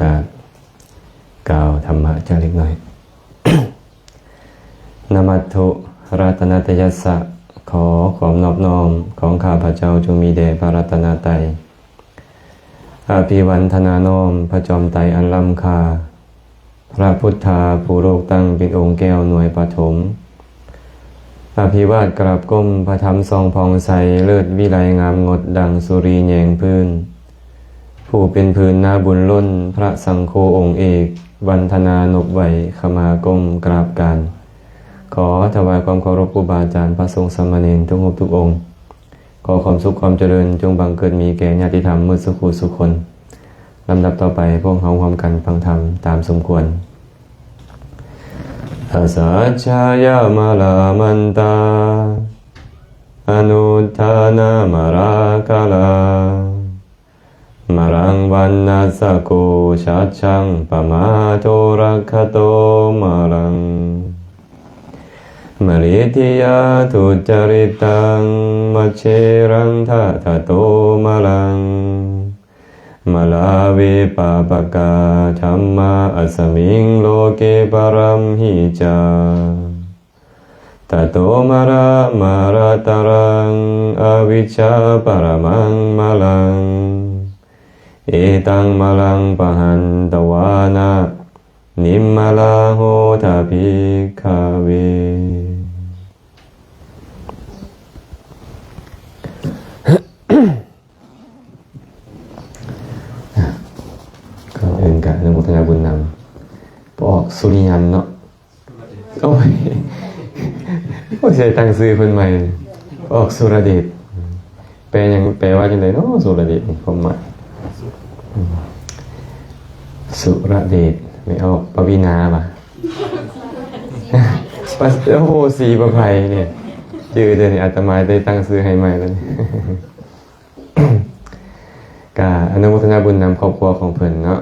ກະກ່າວທຳມະຈັກເລັກນ້ອຍ. ນະມັດຖຸລັດຕະນະຕະຍັດສະ ຂໍຄວາມນອບນ້ອມຂອງຂ້າພະເຈົ້າຈົ່ງມີແດ່ພະລັດຕະນະໄຕ. ອະພິວັນທະນານ້ອມພະຈອມໄຕອັນລ້ຳຄ່າ, ພະພຸດທາຜູ້ໂລກຕັ້ງເປັນອົງແກ້ວໜ່ວຍປະຖົມ. ອະພິວາດກາບກົ້ມພະທຳສ່ອງຜ່ອງໃສ ເລີດວິໄລງາມງົດດັ່ງສຸຣີແຍງພື້ນ. ຜູ້ເປັນພື້ນນາບຸນລົ້ນພະສັງໂຄອົງເອກ, ວັນທະນານົບໄຫວ້ຂະມາກົ້ມກາບການ. ຂໍຖວາຍຄວາມເຄົາລົບຄູບາອາຈານ ພະສົງສາມະເນນທຸກຮູບທຸກອົງ. ຂໍຄວາມສຸກຄວາມຈະເລີນຈົ່ງບັງເກີດມີແກ່ຍາດຕິທຳໝົດສູ່ຜູ້ສູ່ຄົນ. ລຳດັບຕໍ່ໄປ ພວກເຮົາຮ່ວມກັນຟັງທຳຕາມສົມຄວນ. Saccāya māraṃ amantā, anuttanaṃ mārākaraṃ, māraṃ vaṇṇassako saccaṃ, pamādo rakkhato māraṃ. Marittiyā duccaritaṃ, maccheraṃ dadato māraṃ. Mārā ve pāpakā dhammā, asmiṃ loke paramaṃ hīca. Tato mārā mārāntaraṃ, avijjā paramaṃ māraṃ. Etaṃ māraṃ pahāntvāna, nimmānaṃ hotha bhikkhave. ກ່ອນອື່ນກະອະນຸໂມທະນາບຸນນຳ ປອກສຸລິຍັນເນາະ. ໂອ້ຍ ໂອ້ຍ ຊິຕັ້ງຊື່ເພິ່ນໃໝ່ ອອກສຸລະເດດ. ແປຫຍັງ ແປວ່າຈັ່ງໃດເນາະ ສຸລະເດດນີ້ ຄວາມໝາຍ? ສຸລະເດດ ແມ່ອອກປະວີນາຫວາ? ປະ ໂອ້ໂຫ ສີປະໄພນີ້ ຈື່ເດີນີ້ ອາດຕະມາໄດ້ຕັ້ງຊື່ໃຫ້ໃໝ່ແລ້ວນີ້. ກະອະນຸໂມທະນາບຸນນຳຄອບຄົວຂອງເພິ່ນເນາະ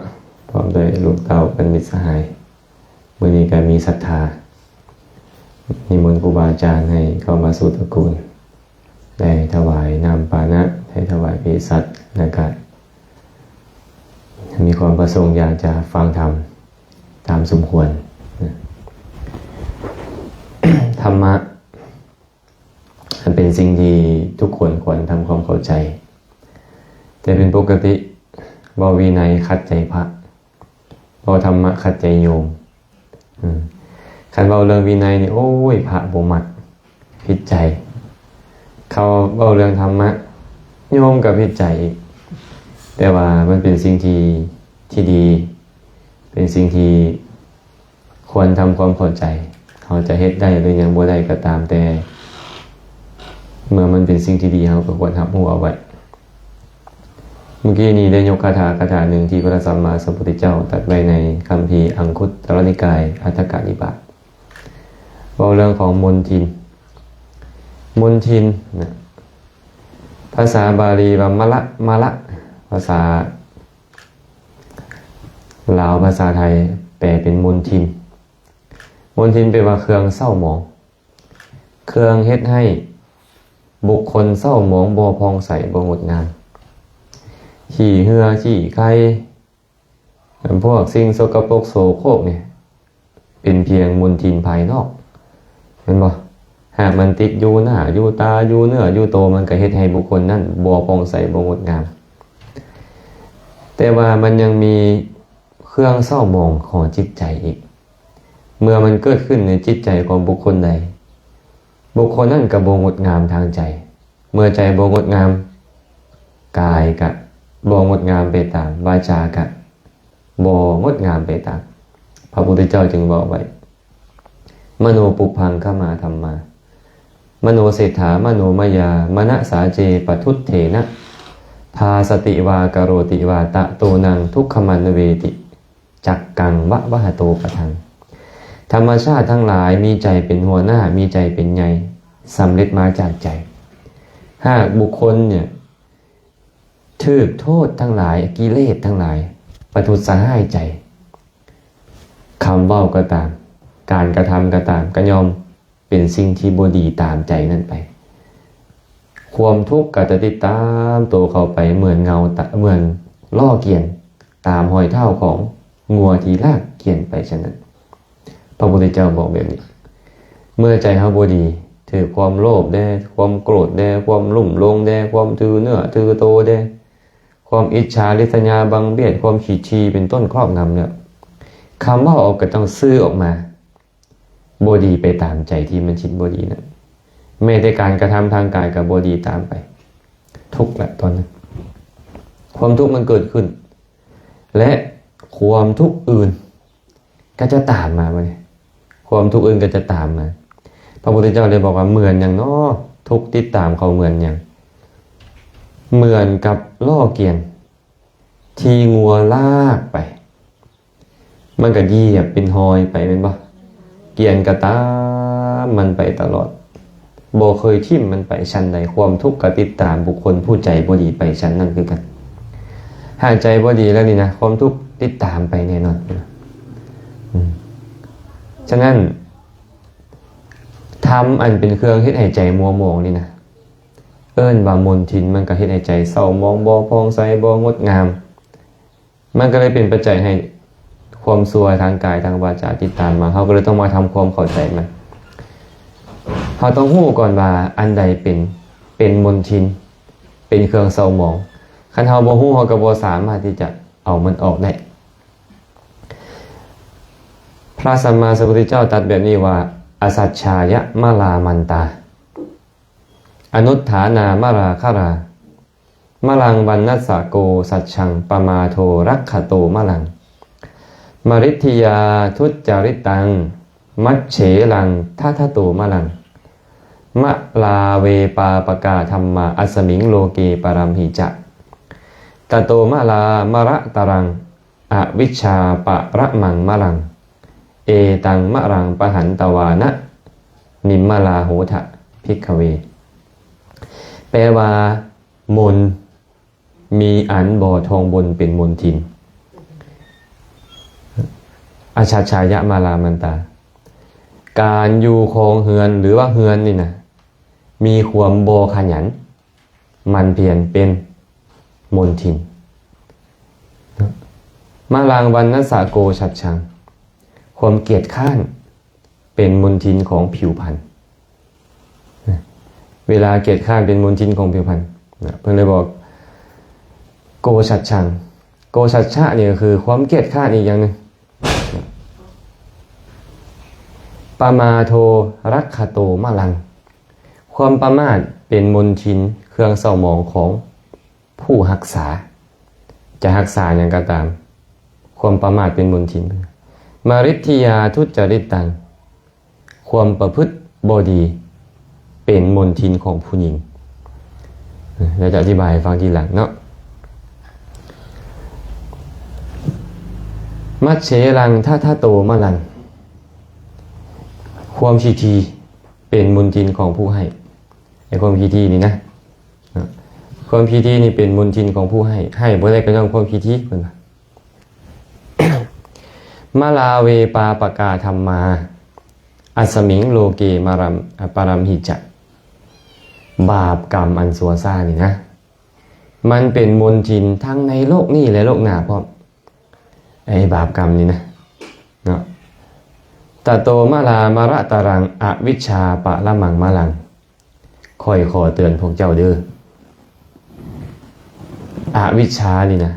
ພ້ອມດ້ວຍລູກເຕົ້າເພິ່ນ ມິດສະຫາຍ. ມື້ນີ້ກໍມີສັດທານິມົນຄູບາອາຈານໃຫ້ເຂົ້າມາສູ່ຕະກູນ ໄດ້ຖວາຍນ້ຳປານະ ໄດ້ຖວາຍເພສັດ ແລ້ວກໍມີຄວາມປະສົງຢາກຈະຟັງທຳຕາມສົມຄວນ. ທຳມະ ມັນເປັນສິ່ງທີ່ທຸກຄົນຄວນທຳຄວາມເຂົ້າໃຈ, ແຕ່ເປັນປົກກະຕິ ເວົ້າວິໄນຂັດໃຈພະ, ເວົ້າທຳມະຂັດໃຈໂຍມ. ອືມ ຄັນເວົ້າເລື່ອງວິໄນນີ້ ໂອ້ຍ ພະບໍ່ມັກ ຜິດໃຈ, ເຂົາເວົ້າເລື່ອງທຳມະ ໂຍມກໍຜິດໃຈອີກ. ແຕ່ວ່າມັນເປັນສິ່ງທີ່ ທີ່ດີ ເປັນສິ່ງທີ່ ຄວນທຳຄວາມເຂົ້າໃຈ. ເຮົາຈະເຮັດໄດ້ຫຼືຍັງບໍ່ໄດ້ກໍຕາມແຕ່, ເມື່ອມັນເປັນສິ່ງທີ່ດີ ເຮົາກໍຄວນຮັບຮູ້ເອົາໄວ້. ເມື່ອກີ້ນີ້ໄດ້ຍົກຄາຖາ ຄາຖາໜຶ່ງທີ່ພະສຳມາສຳພຸດທະເຈົ້າຕັດໄວ້ໃນຄຳພີອັງຄຸດຕະລະນິກາຍ ອັດຖະກະນິບາດ ເວົ້າເລື່ອງຂອງມົນທິນ. ມົນທິນນະ ພາສາບາລີວ່າມະລະ, ມະລະ, ພາສາ ລາວພາສາໄທແປເປັນມົນທິນ. ມົນທິນແປວ່າເຄື່ອງເສົ້າໝອງ, ເຄື່ອງເຮັດໃຫ້ບຸກຄົນເສົ້າໝອງ ບໍ່ຜ່ອງໃສ ບໍ່ງົດງາມ. ຂີ້ເຫື່ອ ຂີ້ໄຂ່ ພວກສິ່ງສົກກະປົກໂສໂຄກນີ້ ເປັນພຽງມົນທິນພາຍນອກ ແມ່ນບໍ່? ຫາກມັນຕິດຢູ່ໜ້າ ຢູ່ຕາ ຢູ່ເນື້ອ ຢູ່ໂຕ ມັນກໍເຮັດໃຫ້ບຸກຄົນນັ້ນບໍ່ຜ່ອງໃສ ບໍ່ງົດງາມ. ແຕ່ວ່າມັນຍັງມີເຄື່ອງເສົ້າໝອງຂອງຈິດໃຈອີກ. ເມື່ອມັນເກີດຂຶ້ນໃນຈິດໃຈຂອງບຸກຄົນໃດ, ບຸກຄົນນັ້ນກໍບໍ່ງົດງາມທາງໃຈ. ເມື່ອໃຈບໍ່ງົດງາມ, ກາຍກະບໍ່ງົດງາມໄປຕາມ, ວາຈາກະບໍ່ງົດງາມໄປຕາມ. ພະພຸດທະເຈົ້າຈຶ່ງເວົ້າໄວ້, ມະໂນປຸບພັງຄະມາທຳມາ, ມະໂນເສດຖາ ມະໂນມະຍາ, ມະນະສາເຈປະທຸດເຖນະ, ພາສະຕິວາກະໂຣຕິວາ, ຕະໂຕນັງທຸກຂະມັນນະເວຕິ. ຈັກກັງວະວະຫະໂຕປະທັງ. ທຳມະຊາດທັງຫຼາຍມີໃຈເປັນຫົວໜ້າ, ມີໃຈເປັນໃຫຍ່, ສຳເລັດມາຈາກໃຈ. ຫາກບຸກຄົນເນ່ຍ ຖືກໂທດທັງຫຼາຍ, ກິເລດທັງຫຼາຍ ປະທຸດສະຮ້າຍໃຈ, ຄຳເວົ້າກໍຕາມ, ການກະທຳກໍຕາມ, ກໍຍ່ອມ ເປັນສິ່ງທີ່ບໍ່ດີຕາມໃຈນັ້ນໄປ. ຄວາມທຸກກໍຈະຕິດຕາມໂຕເຂົ້າໄປເໝືອນເງົາຕະ ເໝືອນລໍ້ກຽນ ຕາມຮອຍເທົ້າຂອງງົວທີ່ລາກກຽນໄປສະນັ້ນ. ພະພຸດທະເຈົ້າບອກແບບນີ້. ເມື່ອໃຈເຮົາບໍ່ດີ, ຖືກຄວາມໂລບແດ່, ຄວາມໂກຣດແດ່, ຄວາມລຸ່ມລົງແດ່, ຄວາມຖືເນື້ອຖືໂຕແດ່, ຄວາມອິດສາລິດສະຍາບັງບຽດ, ຄວາມຂີ້ຖີ່ເປັນຕົ້ນຄອບງຳແລ້ວ, ຄຳເວົ້າອອກກໍຕ້ອງສື່ອອກມາ. ບໍ່ດີໄປຕາມໃຈທີ່ມັນຄິດບໍ່ດີນັ້ນ. ແມ້ແຕ່ການກະທຳທາງກາຍກໍບໍ່ດີຕາມໄປ. ທຸກລະຕອນນັ້ນ. ຄວາມທຸກມັນເກີດຂຶ້ນ ແລະ ຄວາມທຸກອື່ນກໍຈະຕາມມາບັດນີ້. ຄວາມທຸກອື່ນກໍຈະຕາມມາ. ພະພຸດທະເຈົ້າເລີຍບອກວ່າ ເໝືອນຫຍັງນໍ? ທຸກຕິດຕາມເຂົາເໝືອນຫຍັງ? ເໝືອນກັບລໍ້ກຽນ ທີ່ງົວລາກໄປ, ມັນກໍຢຽບເປັນຮອຍໄປແມ່ນບໍ່? ກຽນກໍຕາມມັນໄປຕະຫຼອດ, ບໍ່ເຄີຍຖິ້ມມັນໄປ. ຊັ້ນໃດ ຄວາມທຸກກໍຕິດຕາມບຸກຄົນຜູ້ໃຈບໍ່ດີໄປຊັ້ນນັ້ນຄືກັນ. ຫາກໃຈບໍ່ດີແລ້ວນີ້ນະ, ຄວາມທຸກຕິດຕາມໄປແນ່ນອນ. ອືມ ສະນັ້ນ ທຳອັນເປັນເຄື່ອງເຮັດໃຫ້ໃຈມົວໝອງນີ້ນະ, ເອີ້ນວ່າມົນທິນ, ມັນກໍເຮັດໃຫ້ໃຈເສົ້າໝອງ, ບໍ່ຜ່ອງໃສ, ບໍ່ງົດງາມ. ມັນກໍເລີຍເປັນປັດໄຈໃຫ້ຄວາມຊົ່ວທາງກາຍ, ທາງວາຈາຕິດຕາມມາ. ເຮົາກໍເລີຍຕ້ອງມາທຳຄວາມເຂົ້າໃຈມັນ. ເຮົາຕ້ອງຮູ້ກ່ອນວ່າອັນໃດເປັນ, ເປັນມົນທິນ, ເປັນເຄື່ອງເສົ້າໝອງ. ຄັນເຮົາບໍ່ຮູ້, ເຮົາກໍບໍ່ສາມາດທີ່ຈະເອົາມັນອອກໄດ້. ພະສຳມາສຳພຸດທະເຈົ້າຕັດແບບນີ້ວ່າ ອະສັດສາຍະມະລາມັນຕາ ອະນຸດຖານາມະລາຄະລາ ມະລັງວັນນັດສະໂກສັດຊັງ ປະມາໂທລັກຂະໂຕມະລັງ ມະລິດທິຍາທຸດຈະລິດຕັງ ມັດເສລັງທັດທະໂຕມະລັງ ມະລາເວປາປະກາທຳມາ ອັດສະມິງໂລເກປະລັມຫິຈະ ຕະໂຕມະລາມະລະຕະລັງ ອະວິດຊາປະລະມັງມະລັງ ເອຕັງມະລັງປະຫັນຕະວານະ ນິມມະລາໂຫທະ ພິກຂະເວ. ແປວ່າ ມົນມີອັນບໍ່ທ່ອງບົ່ນເປັນມົນທິນ. ອະສັດສາຍະມະລາມັນຕາ ການຢູ່ຄອງເຮືອນ ຫຼືວ່າເຮືອນນີ້ນະ ມີຄວາມບໍ່ຂະຫຍັນ ໝັ່ນພຽນເປັນມົນທິນ. ມະລັງວັນນັດສະໂກສັດຊັງ ຄວາມກຽດຄ້ານເປັນມົນທິນຂອງຜິວພັນ. ເວລາກຽດຄ້ານເປັນມົນທິນຂອງຜິວພັນ. ເພິ່ນເລີຍບອກ ໂກສັດຊັງ. ໂກສັດຊະນີ້ກໍຄືຄວາມກຽດຄ້ານອີກຢ່າງໜຶ່ງ. ປະມາໂທລັກຂະໂຕມະລັງ. ຄວາມປະໝາດເປັນມົນທິນເຄື່ອງເສົ້າໝອງຂອງຜູ້ຮັກສາ. ຈະຮັກສາຫຍັງກໍຕາມ, ຄວາມປະໝາດເປັນມົນທິນ. ມະລິດທິຍາທຸດຈະລິດຕັງ. ຄວາມປະພຶດບໍ່ດີເປັນມົນທິນຂອງຜູ້ຍິງ. ແລ້ວຈະອະທິບາຍໃຫ້ຟັງທີຫຼັງເນາະ. ມັດເສລັງທັດທະໂຕມະລັງ. ຄວາມຂີ້ຖີ່ເປັນມົນທິນຂອງຜູ້ໃຫ້. ໄອ້ຄວາມຂີ້ຖີ່ນີ້ນະ, ຄວາມຂີ້ຖີ່ນີ້ເປັນມົນທິນຂອງຜູ້ໃຫ້. ໃຫ້ບໍ່ໄດ້ກໍຍ້ອນຄວາມຂີ້ຖີ່ ເພິ່ນວ່າ. ມະລາເວປາປະກາທຳມາ ອັດສະມິງໂລເກມະລັມ ອະ ປະລັມຫິຈະ. ບາບກຳອັນຊົ່ວຊ້ານີ້ນະ, ມັນເປັນມົນທິນທັງໃນໂລກນີ້ ແລະ ໂລກໜ້າພ້ອມ. ໄອ້ບາບກຳນີ້ນະ ເນາະ. ຕະໂຕມະລາມະລະຕະລັງ ອະວິດຊາປະລະມັງມະລັງ. ຂ້ອຍຂໍເຕືອນພວກເຈົ້າເດີ້. ອະວິດຊານີ້ນະ,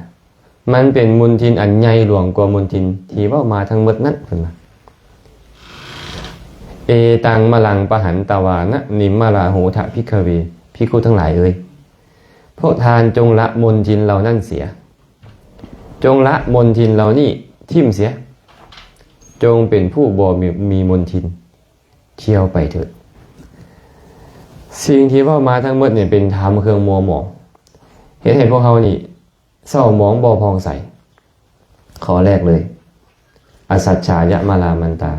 ມັນເປັນມົນທິນອັນໃຫຍ່ຫຼວງກວ່າມົນທິນທີ່ເວົ້າມາທັງໝົດນັ້ນ, ເພິ່ນວ່າ. ເອຕັງມະລັງປະຫັນຕະວານະ ນິມມະລາໂຫທະ ພິກຂະເວ. ພິກຂຸທັງຫຼາຍເອີຍ, ພວກທ່ານຈົ່ງລະມົນທິນເຫຼົ່ານັ້ນເສຍ. ຈົ່ງລະມົນທິນເຫຼົ່ານີ້ຖິ້ມເສຍ. ຈົ່ງເປັນຜູ້ບໍ່ມີ, ມີມົນທິນ. ທ່ຽວໄປເຖີດ. ສິ່ງທີ່ເວົ້າມາທັງໝົດນີ້ເປັນທຳເຄື່ອງມົວໝອງ, ເຮັດໃຫ້ພວກເຮົານີ້ເສົ້າໝອງບໍ່ຜ່ອງໃສ. ຂໍ້ແລກເລີຍ, ອະສັດສາຍະມະລາມັນຕາ,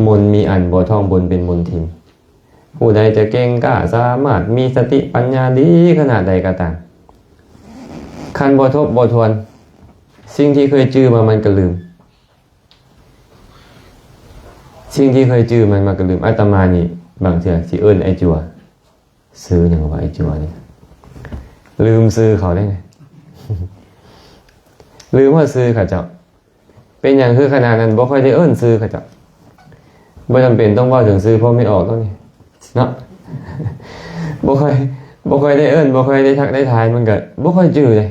ມົນມີອັນບໍ່ທ່ອງບົ່ນເປັນມົນທິນ. ຜູ້ໃດຈະເກັ່ງກ້າ, ສາມາດ, ມີສະຕິປັນຍາດີຂະໜາດໃດກໍຕາມ, ຄັນບໍ່ທົບບໍ່ທວນ, ສິ່ງທີ່ເຄີຍຈື່ມາມັນກໍລືມ. ສິ່ງທີ່ເຄີຍຈື່ມັນມັນກໍລືມ. ອາດຕະມານີ້ບາງເທື່ອຊິເອີ້ນໄອ້ຈົວ, ຊື່ຫຍັງວະໄອ້ຈົວນີ້? ລືມຊື່ເຂົາໄດ້. ລືມຮອດຊື່ເຂົາເຈົ້າ. ເປັນຫຍັງຄືຂະນະນັ້ນບໍ່ຄ່ອຍໄດ້ເອີ້ນຊື່ເຂົາເຈົ້າ? ບໍ່ຈຳເປັນຕ້ອງເວົ້າເຖິງຊື່ພໍ່ແມ່ອອກດອກນີ້ເນາະ. ບໍ່ຄ່ອຍ ບໍ່ຄ່ອຍໄດ້ເອີ້ນ ບໍ່ຄ່ອຍໄດ້ທັກໄດ້ທາຍ ມັນກໍບໍ່ຄ່ອຍຈື່ເດ້.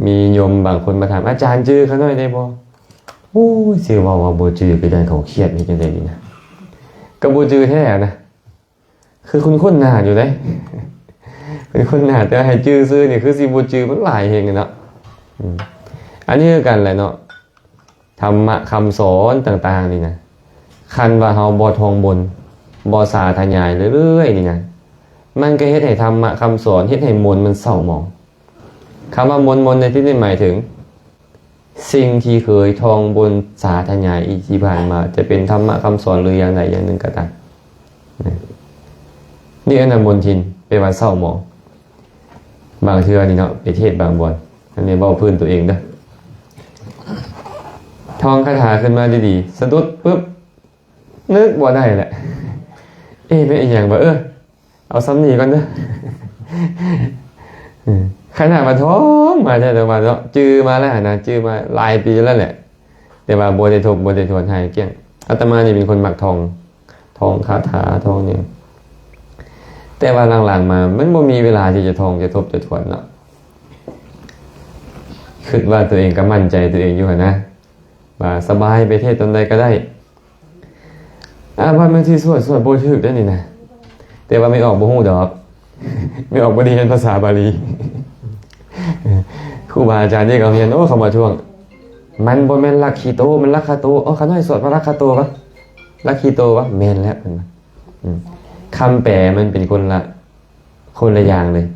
ມີໂຍມບາງຄົນມາຖາມ ອາຈານຈື່ຂ້ານ້ອຍໄດ້ບໍ່? ໂອ້ຍ ຊິເວົ້າວ່າບໍ່ຈື່ກໍຢ້ານເຂົາຄຽດເຮັດຈັ່ງໃດດີນະ. ກໍບໍ່ຈື່ແທ້ນະ. ຄືຄຸ້ນໆໜ້າຢູ່ເດ້ ຄຸ້ນໆໜ້າ ແຕ່ໃຫ້ຈື່ຊື່ນີ້ຄືຊິບໍ່ຈື່ ມັນຫຼາຍແຮງເນາະ. ອືມ ອັນນີ້ຄືກັນແຫຼະເນາະ ທຳມະຄຳສອນຕ່າງໆນີ້ນະ ຄັນວ່າເຮົາບໍ່ທ່ອງບົນ ບໍ່ສາທະຫຍາຍເລື້ອຍໆນີ້ນະ ມັນກໍເຮັດໃຫ້ທຳມະຄຳສອນ ເຮັດໃຫ້ມົນມັນເສົ້າໝອງ. ຄຳວ່າມົນໆໃນທີ່ນີ້ໝາຍເຖິງ ສິ່ງທີ່ເຄີຍທ່ອງບົນສາທະຫຍາຍອີກທີ່ຜ່ານມາ ຈະເປັນທຳມະຄຳສອນ ຫຼື ຢ່າງໃດຢ່າງໜຶ່ງກໍຕາມ. ນີ້ເອີ້ນວ່າມົນທິນ ແປວ່າເສົ້າໝອງ. ບາງເທື່ອນີ້ເນາະ ໄປເທດບາງບ່ອນ ອັນນີ້ເວົ້າພື້ນຕົວເອງເດີ້ ທ່ອງຄາຖາຂຶ້ນມາດີໆ ສະດຸດປຶບ ນຶກບໍ່ໄດ້ແຫຼະ ເອະ ແມ່ນອີ່ຫຍັງວະ ເອີ ເອົາສ່ຳນີ້ກ່ອນເດີ້. ຂະໜາດວ່າທ່ອງມາແທ້ ແຕ່ວ່າເນາະ ຈື່ມາແລ້ວຫັ້ນນະ ຈື່ມາຫຼາຍປີແລ້ວແຫຼະ ແຕ່ວ່າບໍ່ໄດ້ທົບ ບໍ່ໄດ້ທວນໃຫ້ກ້ຽງ. ອາດຕະມານີ້ເປັນຄົນມັກທ່ອງ ທ່ອງຄາຖາ ທ່ອງຫຍັງ ແຕ່ວ່າຫຼັງໆມາ ມັນບໍ່ມີເວລາທີ່ຈະທ່ອງ ຈະທົບ ຈະທວນເນາະ. ຄິດວ່າຕົວເອງກໍໝັ້ນໃຈຕົວເອງຢູ່ຫັ້ນນະ ວ່າສະບາຍ ໄປເທດຕົນໃດກໍໄດ້. ອາ ວ່າແມ່ນຊິສວດ ສວດບໍ່ຖືກເດ້ນີ້ນະ ແຕ່ວ່າແມ່ອອກບໍ່ຮູ້ດອກ ແມ່ອອກບໍ່ໄດ້ຮຽນພາສາບາລີ. ຄູບາອາຈານນີ້ກໍຮຽນ ໂອ້ ເຂົາມາທ້ວງ ມັນບໍ່ແມ່ນລັກຄີໂຕ ມັນລັກຄາໂຕ. ເອົາ ຂ້ານ້ອຍສວດວ່າລັກຄາໂຕວະ ລັກຄີໂຕວະ ແມ່ນແລ້ວ ເພິ່ນວ່າ. ອືມ ຄຳແປມັນເປັນຄົນລະ ຄົນລະຢ່າງເລີຍ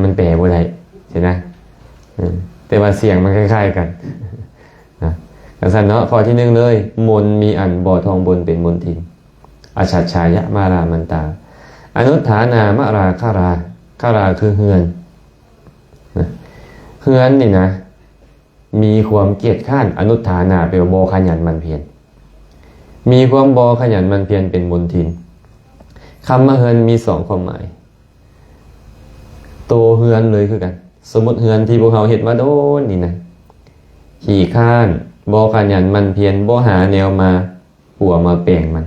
ມັນແປບໍ່ໄດ້ຊີ້ນະ. ເອີ ແຕ່ວ່າສຽງມັນຄ້າຍໆກັນນະ. ຈັ່ງຊັ້ນເນາະ ຂໍ້ທີໜຶ່ງເລີຍ ມົນມີອັນບໍ່ທ່ອງບົນເປັນມົນທິນ. ອະສັດສາຍະມາລາມັນຕາ ອະນຸດຖານາມະລາຄາລາ ຄາລາຄືເຮືອນນະ ເຮືອນນີ້ນະ ມີຄວາມກຽດຄ້ານ. ອະນຸດຖານາ ແປວ່າບໍ່ຂະຫຍັນໝັ່ນພຽນ ມີຄວາມບໍ່ຂະຫຍັນໝັ່ນພຽນເປັນມົນທິນ. ຄຳວ່າເຮືອນມີສອງຄວາມໝາຍ ໂຕເຮືອນເລີຍຄືກັນ. ສົມມຸດເຮືອນທີ່ພວກເຮົາເຮັດມາໂດນນີ້ນະ ຂີ້ຄ້ານ ບໍ່ຂະຫຍັນໝັ່ນພຽນ ບໍ່ຫາແນວມາປົວມາແປງມັນ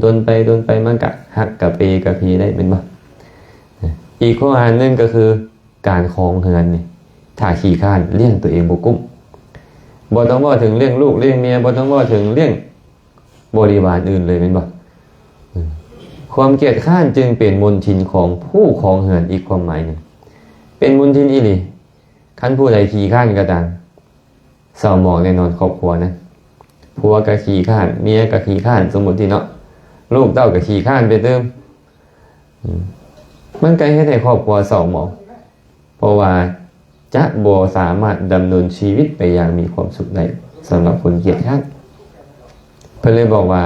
ດົນໄປດົນໄປມັນກະຫັກກະເປກະພີໄດ້ແມ່ນບໍ່? ອີກຂໍ້ຫາໜຶ່ງກໍຄື ການຄອງເຮືອນນີ້ ຖ້າຂີ້ຄ້ານລ້ຽງຕົວເອງບໍ່ກຸ້ມ ບໍ່ຕ້ອງເວົ້າເຖິງລ້ຽງລູກລ້ຽງເມຍ ບໍ່ຕ້ອງເວົ້າເຖິງລ້ຽງບໍລິວານອື່ນເລີຍແມ່ນບໍ່? ຄວາມກຽດຄ້ານຈຶ່ງເປັນມົນທິນຂອງຜູ້ຄອງເຮືອນອີກຄວາມໝາຍໜຶ່ງ ເປັນມົນທິນອີ່ຫຼີ. ຄັນຜູ້ໃດຂີ້ຄ້ານກໍຕາມ ເສົ້າໝອງແນ່ນອນຄອບຄົວນັ້ນ ຜົວກໍຂີ້ຄ້ານ ເມຍກໍຂີ້ຄ້ານ ສົມມຸດນີ້ເນາະ ລູກເຕົ້າກໍຂີ້ຄ້ານໄປຕື່ມ ອືມ ມັນກໍເຮັດໃຫ້ຄອບຄົວເສົ້າໝອງ ເພາະວ່າຈະບໍ່ສາມາດດຳເນີນຊີວິດໄປຢ່າງມີຄວາມສຸກໄດ້ ສຳລັບຄົນກຽດຄ້ານ. ເພິ່ນເລີຍບອກວ່າ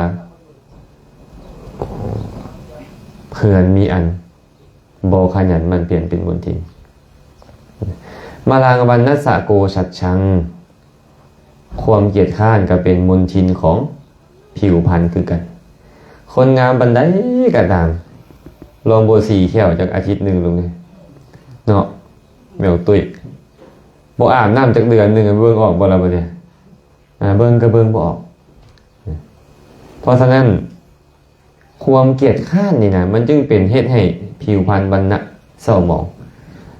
ເຮືອນມີອັນ ບໍ່ຂະຫຍັນໝັ່ນພຽນເປັນມົນທິນ. ມະລາງວັນນັດສະໂກສັດຊັງ ຄວາມກຽດຄ້ານກໍເປັນມົນທິນຂອງຜິວພັນຄືກັນ. ຄົນງາມປານໃດກໍຕາມ ລອງບໍ່ສີແຂ້ວຈັກອາທິດໜຶ່ງລຸງເນາະ ແມ່ນຕຸ້ຍ ບໍ່ອາບນ້ຳຈັກເດືອນໜຶ່ງ ເບິ່ງອອກບໍ່ລະບັດນີ້? ອາ ເບິ່ງກໍເບິ່ງບໍ່ອອກ. ເພາະສະນັ້ນ ຄວາມກຽດຄ້ານນີ້ນະ ມັນຈຶ່ງເປັນເຮັດໃຫ້ຜິວພັນວັນນະເສົ້າໝອງ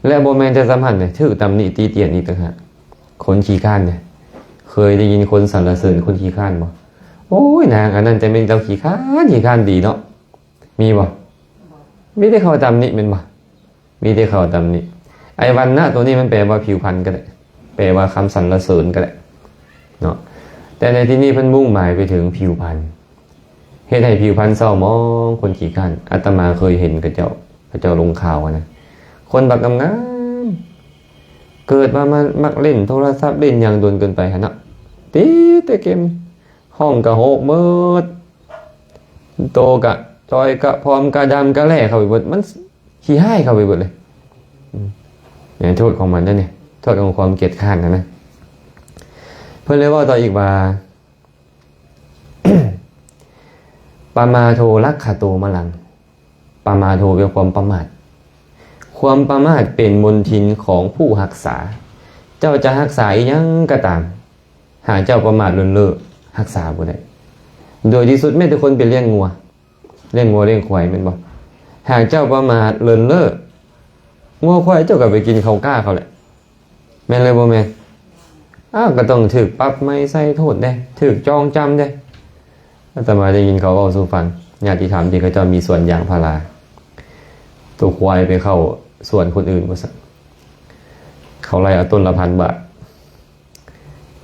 ແລະ ບໍ່ແມ່ນແຕ່ສ່ຳນັ້ນເດ້ ຖືກຕຳໜິຕິຕຽນອີກຕ່າງຫາກ. ຄົນຂີ້ຄ້ານເດ້ ເຄີຍໄດ້ຍິນຄົນສັນລະເສີນຄົນຂີ້ຄ້ານບໍ່? ໂອ້ຍ ນາງອັນນັ້ນຈະແມ່ນເຈົ້າຂີ້ຄ້ານ ຂີ້ຄ້ານດີເນາະ ມີບໍ່? ມີແຕ່ເຂົາຕຳໜິແມ່ນບໍ່? ມີແຕ່ເຂົາຕຳໜິ. ໄອ້ວັນນະໂຕນີ້ມັນແປວ່າຜິວພັນກໍໄດ້ ແປວ່າຄຳສັນລະເສີນກໍໄດ້ເນາະ ແຕ່ໃນທີ່ນີ້ເພິ່ນມຸ່ງໝາຍໄປເຖິງຜິວພັນ ເຮັດໃຫ້ຜິວພັນເສົ້າໝອງ ຄົນຂີ້ຄ້ານ. ອາດຕະມາເຄີຍເຫັນເຂົາເຈົ້າ ເຂົາເຈົ້າລົງຂ່າວຫັ້ນນະ ຄົນບັກງາມໆ ເກີດມາ ມາມັກຫຼິ້ນໂທລະສັບ ຫຼິ້ນຫຍັງດົນເກີນໄປຫັ້ນເນາະ ຕິດແຕ່ເກມ ຫ້ອງກະໂຮກເໝິດ ໂຕກະຈ່ອຍກະຜອມກະດຳກະແຫຼ້ເຂົ້າໄປເບິດ ມັນຂີ້ຮ້າຍເຂົ້າໄປເບິດເລີຍ. ອືມ ນີ້ໂທດຂອງມັນເດ້ນີ້ ໂທດຂອງຄວາມກຽດຄ້ານຫັ້ນນະ. ເພິ່ນເລີຍເວົ້າຕໍ່ອີກວ່າ ປະມາໂທລັກຂະໂຕມະລັງ ປະມາໂທແປວ່າຄວາມປະໝາດ. ຄວາມປະໝາດເປັນມົນທິນຂອງຜູ້ຮັກສາ. ເຈົ້າຈະຮັກສາອີ່ຫຍັງກໍຕາມ ຫາກເຈົ້າປະໝາດເລີນເລີ ຮັກສາບໍ່ໄດ້. ໂດຍທີ່ສຸດແມ້ແຕ່ຄົນໄປລ້ຽງງົວ ລ້ຽງງົວລ້ຽງຄວາຍແມ່ນບໍ່? ຫາກເຈົ້າປະໝາດເລີນເລີ ງົວຄວາຍເຈົ້າກໍໄປກິນເຂົ້າກ້າເຂົາແຫຼະ ແມ່ນຫຼືບໍ່ແມ່ນ? ອ້າວ ກໍຕ້ອງຖືກປັບໃໝ ໃສ່ໂທດເດ້ ຖືກຈອງຈຳເດ້. ອາດຕະມາໄດ້ຍິນເຂົາເວົ້າສູ່ຟັງ ຍາດຕິທຳທີ່ເຂົາເຈົ້າມີສວນຢາງພາລາ ໂຕຄວາຍໄປເຂົ້າສວນຄົນອື່ນວ່າຊັ້ນ ເຂົາໄລ່ເອົາຕົ້ນລະພັນບາດ.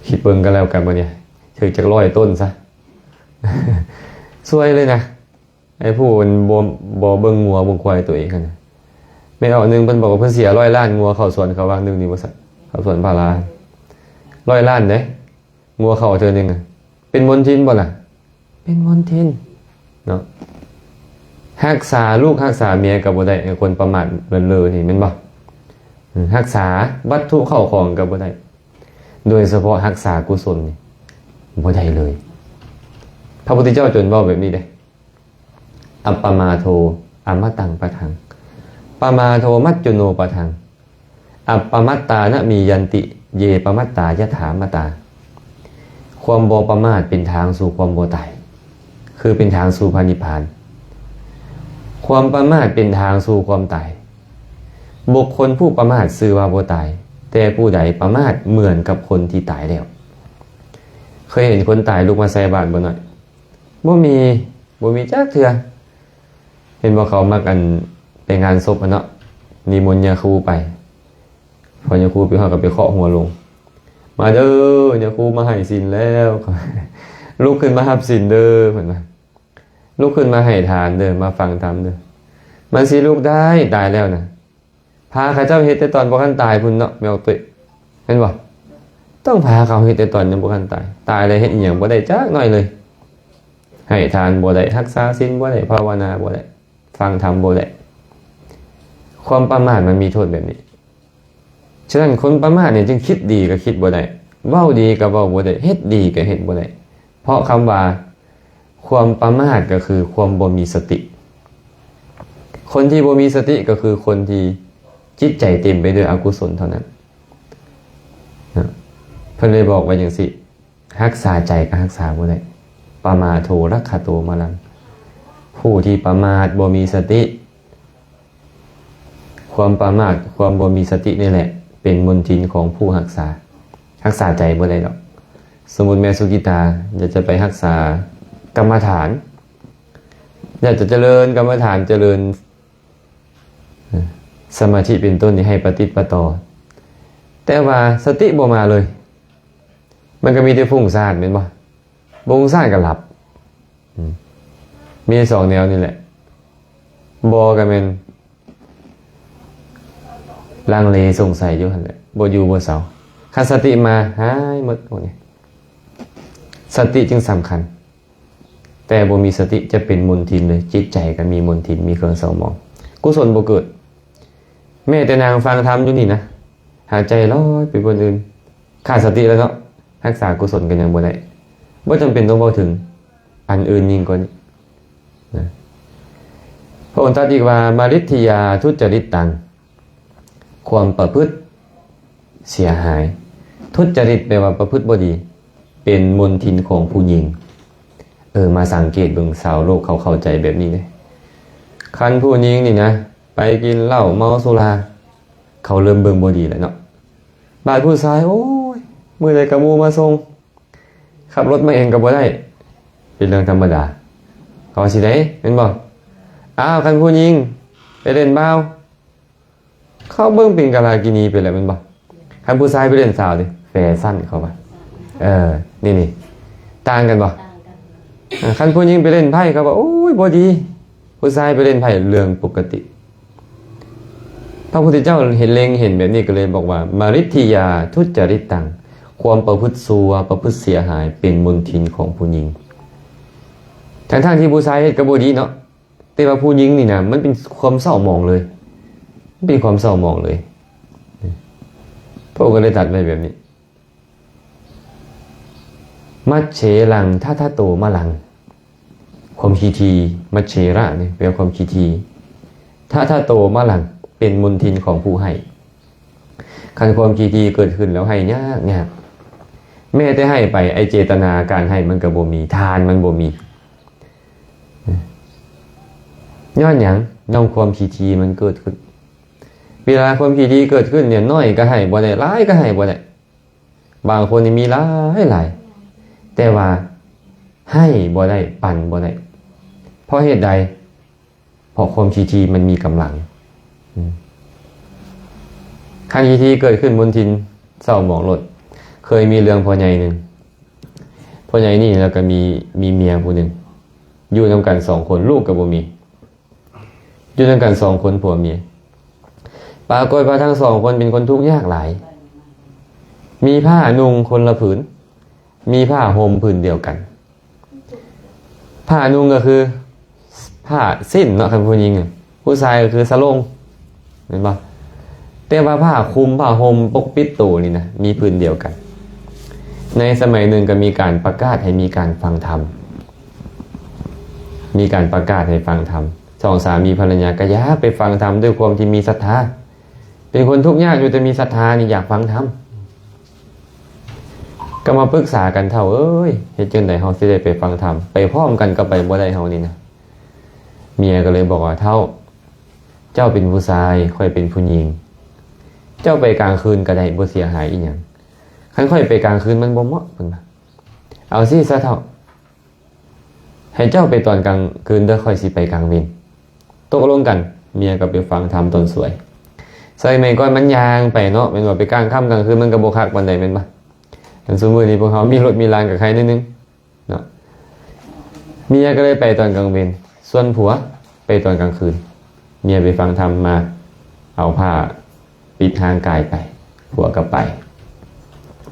ຄິດເບິ່ງກັນແລ້ວກັນ ບັດນີ້ຖືກຈັກຮ້ອຍຕົ້ນຊະ ຊວຍເລີຍນະ. ໄອ້ຜູ້ມັນບໍ່ ບໍ່ເບິ່ງງົວເບິ່ງຄວາຍຕົວເອງຫັ້ນນະ ແມ່ນເອົາໜຶ່ງ ເພິ່ນບອກວ່າເພິ່ນເສຍຮ້ອຍລ້ານ ງົວເຂົ້າສວນເຂົາວັງໜຶ່ງນີ້ວ່າຊັ້ນ ເຂົ້າສວນພາລາ ຮ້ອຍລ້ານເດ້ ງົວເຂົ້າເທື່ອໜຶ່ງນະ. ເປັນມົນທິນບໍ່ລະ? ເປັນມົນທິນເນາະ. ຮັກສາລູກຮັກສາເມຍກໍບໍ່ໄດ້ ຄົນປະໝາດເລີນເລີນີ້ແມ່ນບໍ່? ອືມ ຮັກສາວັດຖຸເຂົ້າຂອງກໍບໍ່ໄດ້ ໂດຍສະເພາະຮັກສາກຸສົນນີ້ບໍ່ໄດ້ເລີຍ. ພະພຸດທະເຈົ້າຈົນເວົ້າແບບນີ້ເດ້ ອັບປະມາໂທອະມະຕັງປະທັງ ປະມາໂທມັດຈຸໂນປະທັງ ອັບປະມັດຕານະມີຍັນຕິ ເຍປະມັດຕາຍະຖາມະຕາ. ຄວາມບໍ່ປະໝາດເປັນທາງສູ່ຄວາມບໍ່ຕາຍ ຄືເປັນທາງສູ່ພະນິບພານ. ຄວາມປະໝາດເປັນທາງສູ່ຄວາມຕາຍ. ບຸກຄົນຜູ້ປະໝາດຊື່ວ່າບໍ່ຕາຍ ແຕ່ຜູ້ໃດປະໝາດເໝືອນກັບຄົນທີ່ຕາຍແລ້ວ. ເຄີຍເຫັນຄົນຕາຍລຸກມາໃສ່ບາດບໍ່ນ້ອຍ? ບໍ່ມີ ບໍ່ມີຈັກເທື່ອ. ເຫັນບໍ່ ເຂົາມັກອັນໄປງານສົບຫັ້ນເນາະ ນິມົນຍາຄູໄປ ພໍຍາຄູໄປຮອດກໍໄປເຄາະຫົວໂລງ ມາເດີ ຍາຄູມາໃຫ້ສິນແລ້ວ ລຸກຂຶ້ນມາຮັບສິນເດີ ເພິ່ນວ່າ ລຸກຂຶ້ນມາໃຫ້ທານເດີ ມາຟັງທຳເດີ. ມັນຊິລຸກໄດ້ ຕາຍແລ້ວນະ ພາເຂົາເຈົ້າເຮັດແຕ່ຕອນບໍ່ທັນຕາຍພຸ້ນເນາະ ແມ່ອອກຕຸ້ຍ ແມ່ນບໍ່? ຕ້ອງພາເຂົາເຮັດແຕ່ຕອນຍັງບໍ່ທັນຕາຍ ຕາຍແລ້ວເຮັດອີ່ຫຍັງບໍ່ໄດ້ຈັກໜ້ອຍເລີຍ ໃຫ້ທານບໍ່ໄດ້ ຮັກສາສິນບໍ່ໄດ້ ພາວະນາບໍ່ໄດ້ ຟັງທຳບໍ່ໄດ້. ຄວາມປະໝາດມັນມີໂທດແບບນີ້. ສະນັ້ນຄົນປະໝາດນີ້ຈຶ່ງຄິດດີກໍຄິດບໍ່ໄດ້ ເວົ້າດີກໍເວົ້າບໍ່ໄດ້ ເຮັດດີກໍເຮັດບໍ່ໄດ້ ເພາະຄຳວ່າ ຄວາມປະໝາດກໍຄືຄວາມບໍ່ມີສະຕິ. ຄົນທີ່ບໍ່ມີສະຕິກໍຄືຄົນທີ່ຈິດໃຈເຕັມໄປດ້ວຍອະກຸສົນເທົ່ານັ້ນ. ເພິ່ນເລີຍບອກໄວ້ຈັ່ງຊີ້ ຮັກສາໃຈກໍຮັກສາບໍ່ໄດ້ ປະມາໂທລັກຂະໂຕມະລັງ. ຜູ້ທີ່ປະໝາດບໍ່ມີສະຕິ ຄວາມປະໝາດ ຄວາມບໍ່ມີສະຕິນີ້ແຫຼະ ເປັນມົນທິນຂອງຜູ້ຮັກສາ ຮັກສາໃຈບໍ່ໄດ້ດອກ. ສົມມຸດແມ່ສຸກິຕາຢາກຈະໄປຮັກສາກຳມະຖານ ຢາກຈະຈະເລີນກຳມະຖານ ຈະເລີນສະມາທິເປັນຕົ້ນນີ້ໃຫ້ປະຕິດປະຕໍ່ ແຕ່ວ່າສະຕິບໍ່ມາເລີຍ ມັນກໍມີແຕ່ຟຸ້ງຊານແມ່ນບໍ່? ບໍ່ຟຸ້ງຊານກໍຫຼັບ. ອືມ ມີສອງແນວນີ້ແຫຼະ ບໍ່ກໍແມ່ນລັງເລສົງໄສຢູ່ຫັ້ນແຫຼະ ບໍ່ຢູ່ບໍ່ເຊົາ. ຄັນສະຕິມາ ຫາຍໝົດພວກນີ້. ສະຕິຈຶ່ງສຳຄັນ ແຕ່ບໍ່ມີສະຕິຈະເປັນມົນທິນເລີຍ ຈິດໃຈກໍມີມົນທິນ ມີເຄື່ອງເສົ້າໝອງ ກຸສົນບໍ່ເກີດ. ແມ້ແຕ່ນັ່ງຟັງທຳຢູ່ນີ້ນະ ຫາໃຈລອຍໄປບ່ອນອື່ນ ຂາດສະຕິແລ້ວເນາະ ຮັກສາກຸສົນກໍຍັງບໍ່ໄດ້ ບໍ່ຈຳເປັນຕ້ອງເວົ້າເຖິງອັນອື່ນຍິ່ງກວ່ານີ້ນະ. ພະອົງຕັດອີກວ່າ ມະລິດທິຍາທຸດຈະລິດຕັງ ຄວາມປະພຶດເສຍຫາຍ. ທຸດຈະລິດແປວ່າປະພຶດບໍ່ດີ ເປັນມົນທິນຂອງຜູ້ຍິງ. ເອີ ມາສັງເກດເບິ່ງ ຊາວໂລກເຂົາເຂົ້າໃຈແບບນີ້ເດ້. ຄັນຜູ້ຍິງນີ້ນະ ໄປກິນເຫຼົ້າເມົາສຸລາ ເຂົາເລີ່ມເບິ່ງບໍ່ດີແລ້ວເນາະ. ບາດຜູ້ຊາຍ ໂອ້ຍ ມື້ໃດກະໝູ່ມາສົ່ງ ຂັບລົດມາເອງກໍບໍ່ໄດ້ ເປັນເລື່ອງທຳມະດາ ເຂົາວ່າຊິໄດ້ແມ່ນບໍ່? ອ້າວ ຄັນຜູ້ຍິງໄປຫຼິ້ນບ່າວ ເຂົາເບິ່ງເປັນກາລາກິນີໄປແລ້ວແມ່ນບໍ່? ຄັນຜູ້ຊາຍໄປຫຼິ້ນສາວເດ ແຟຊັນເຂົາວ່າ. ເອີ ນີ້ໆ ຕ່າງກັນບໍ່? ເອີ ຄັນຜູ້ຍິງໄປຫຼິ້ນໄພ້ ເຂົາວ່າ ໂອ້ຍ ບໍ່ດີ ຜູ້ຊາຍໄປຫຼິ້ນໄພ້ ເລື່ອງປົກກະຕິ. ພະພຸດທະເຈົ້າເຫັນ ເລັງເຫັນແບບນີ້ ກໍເລີຍບອກວ່າ ມະລິດທິຍາທຸດຈະລິດຕັງ ຄວາມປະພຶດຊົ່ວ ປະພຶດເສຍຫາຍ ເປັນມົນທິນຂອງຜູ້ຍິງ. ທັງໆທີ່ຜູ້ຊາຍເຮັດກໍບໍ່ດີເນາະ ແຕ່ວ່າຜູ້ຍິງນີ້ນະ ມັນເປັນຄວາມເສົ້າໝອງເລີຍ ມັນເປັນຄວາມເສົ້າໝອງເລີຍ. ພະອົງກໍເລີຍຕັດໄວ້ແບບນີ້ ມັດເຊລັງ ທະທະໂຕມະລັງ ຄວາມຂີ້ຖີ່. ມັດເຊລະນີ້ແປວ່າຄວາມຂີ້ຖີ່ ທະທະໂຕມະລັງ ເປັນມົນທິນຂອງຜູ້ໃຫ້. ຄັນຄວາມຂີ້ຖີ່ເກີດຂຶ້ນແລ້ວໃຫ້ຍາກໆ ແມ້ແຕ່ໃຫ້ໄປ ໄອ້ເຈຕນາການໃຫ້ມັນກໍບໍ່ມີ ທານມັນບໍ່ມີ. ຍ້ອນຫຍັງ? ຍ້ອນຄວາມຂີ້ຖີ່ມັນເກີດຂຶ້ນ. ເວລາຄວາມຂີ້ຖີ່ເກີດຂຶ້ນນີ້ ໜ້ອຍກໍໃຫ້ບໍ່ໄດ້ ຫຼາຍກໍໃຫ້ບໍ່ໄດ້. ບາງຄົນນີ້ມີຫຼາຍໆ ແຕ່ວ່າໃຫ້ບໍ່ໄດ້ ປັນບໍ່ໄດ້. ເພາະເຫດໃດ? ເພາະຄວາມຂີ້ຖີ່ມັນມີກຳລັງ. ອືມ ຄັນຂີ້ຖີ່ເກີດຂຶ້ນມົນທິນເສົ້າໝອງໂລດ. ເຄີຍມີເລື່ອງພໍ່ໃຫຍ່ໜຶ່ງ. ພໍ່ໃຫຍ່ນີ້ລະກະມີ ມີເມຍຜູ້ໜຶ່ງ ຢູ່ນຳກັນສອງຄົນ ລູກກະບໍ່ມີ ຢູ່ນຳກັນສອງຄົນຜົວເມຍ. ປາກົດວ່າທັງສອງຄົນເປັນຄົນທຸກຍາກຫຼາຍ ມີຜ້ານຸ່ງຄົນລະຜືນ ມີຜ້າຫົ່ມຜືນດຽວກັນ. ຜ້ານຸ່ງກໍຄືຜ້າສິ້ນເນາະ ຄັນຜູ້ຍິງ. ຜູ້ຊາຍກໍຄືສະໂຫຼງ ແມ່ນບໍ່? ແຕ່ວ່າຜ້າຄຸມ ຜ້າຫົ່ມປົກປິດໂຕນີ້ນະ ມີຜືນດຽວກັນ. ໃນສະໄໝໜຶ່ງກໍມີການປະກາດໃຫ້ມີການຟັງທຳ ມີການປະກາດໃຫ້ຟັງທຳ. ສອງສາມີພັນລະຍາກໍຢາກໄປຟັງທຳ ດ້ວຍຄວາມທີ່ມີສັດທາ. ເປັນຄົນທຸກຍາກຢູ່ ແຕ່ມີສັດທານີ້ຢາກຟັງທຳ. ກໍມາປຶກສາກັນ ເຖົ້າເອີຍ ເຮັດຈັ່ງໃດເຮົາຊິໄດ້ໄປຟັງທຳ? ໄປພ້ອມກັນກໍໄປບໍ່ໄດ້ເຮົານີ້ນະ. ເມຍກໍເລີຍບອກວ່າ ເຖົ້າ ເຈົ້າເປັນຜູ້ຊາຍ ຂ້ອຍເປັນຜູ້ຍິງ ເຈົ້າໄປກາງຄືນກໍໄດ້ ບໍ່ເສຍຫາຍອີ່ຫຍັງ. ຄັນຂ້ອຍໄປກາງຄືນມັນບໍ່ເໝາະ ເພິ່ນວ່າ. ເອົາຊີ້ຊະເຖົ້າ ໃຫ້ເຈົ້າໄປຕອນກາງຄືນເດີ້ ຂ້ອຍຊິໄປກາງເວັນ. ຕົກລົງກັນ ເມຍກໍໄປຟັງທຳຕອນສວຍ. ສະໄໝກ່ອນມັນຍ່າງໄປເນາະ ແມ່ນບໍ່? ໄປກາງຄ່ຳກາງຄືນມັນກໍບໍ່ຄັກປານໃດ ແມ່ນບໍ່? ອັນຊຸມື້ນີ້ພວກເຮົາມີລົດມີລາງກໍໄຄໜ້ອຍໜຶ່ງເນາະ. ເມຍກໍເລີຍໄປຕອນກາງເວັນ ສ່ວນຜົວໄປຕອນກາງຄືນ. ເມຍໄປຟັງທຳມາ ເອົາຜ້າປິດຮ່າງກາຍໄປ ຜົວກໍໄປ.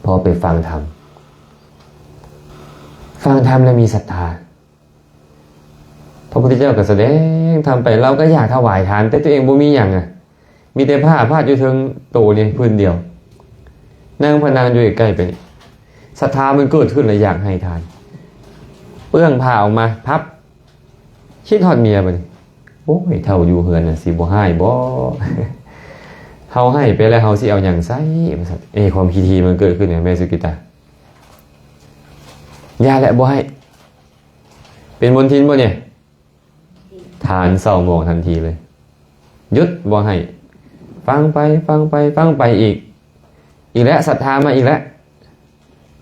ພໍໄປຟັງທຳ ຟັງທຳແລ້ວມີສັດທາ. ພະພຸດທະເຈົ້າກໍສະແດງທຳໄປ ລາວກໍຢາກຖວາຍທານ ແຕ່ຕົວເອງບໍ່ມີຫຍັງອະ ມີແຕ່ຜ້າພາດຢູ່ເທິງໂຕນີ້ຜືນດຽວ. ນາງພະນາງຢູ່ໃກ້ໆ ໄປນີ້ ສັດທາມັນເກີດຂຶ້ນແລ້ວຢາກໃຫ້ທານ ເປື້ອງຜ້າອອກມາພັບ ຄິດຮອດເມຍບັດນີ້. ໂອ້ຍ ເຖົ້າຢູ່ເຮືອນນະ ຊິບໍ່ຮ້າຍບໍ່? ເຮົາໃຫ້ໄປແລ້ວ ເຮົາຊິເອົາຫຍັງໃຊ້? ວ່າຊັ້ນ. ເອ ຄວາມຂີ້ຖີ່ມັນເກີດຂຶ້ນແມ່ສຸກິຕາ. ຢ່າແຫຼະ ບໍ່ໃຫ້. ເປັນມົນທິນບໍ່ນີ້? ທານເສົ້າໝອງທັນທີເລີຍ. ຢຸດ ບໍ່ໃຫ້. ຟັງໄປ ຟັງໄປ ຟັງໄປອີກ. ອີກແລ້ວ ສັດທາມາອີກແລ້ວ.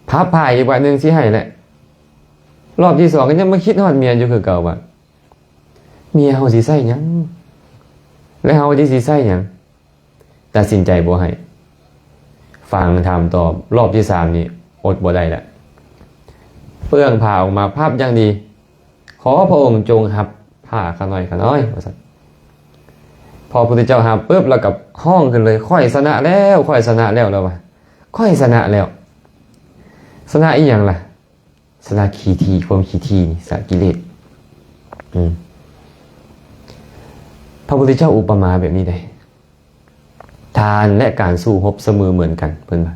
ພັບຜ້າອີກບາດໜຶ່ງ ຊິໃຫ້ແຫຼະ. ຮອບທີສອງກໍຍັງມາຄິດຮອດເມຍຢູ່ຄືເກົ່າວ່າ ເມຍເຮົາຊິໃຊ້ຫຍັງ ແລະ ເຮົາຈະຊິໃຊ້ຫຍັງ? ຕັດສິນໃຈບໍ່ໃຫ້. ຟັງທຳຕໍ່ ຮອບທີສາມນີ້ອົດບໍ່ໄດ້ລະ ເປື້ອງຜ້າອອກມາພັບຢ່າງດີ. ຂໍພະອົງຈົ່ງຮັບຜ້າຂ້ານ້ອຍ ຂ້ານ້ອຍ ວ່າຊັ້ນ. ພໍພະພຸດທະເຈົ້າຮັບປຶບ ລາວກໍຮ້ອງຂຶ້ນເລີຍ ຂ້ອຍຊະນະແລ້ວ ຂ້ອຍຊະນະແລ້ວ ລາວວ່າ ຂ້ອຍຊະນະແລ້ວ. ຊະນະອີ່ຫຍັງລະ? ຊະນະຂີ້ຖີ່ ຄວາມຂີ້ຖີ່ນີ້ ຊະນະກິເລດ. ອືມ ພະພຸດທະເຈົ້າອຸປະມາແບບນີ້ເດ້. ທານ ແລະ ການສູ້ຮົບສະເໝີເໝືອນກັນ ເພິ່ນວ່າ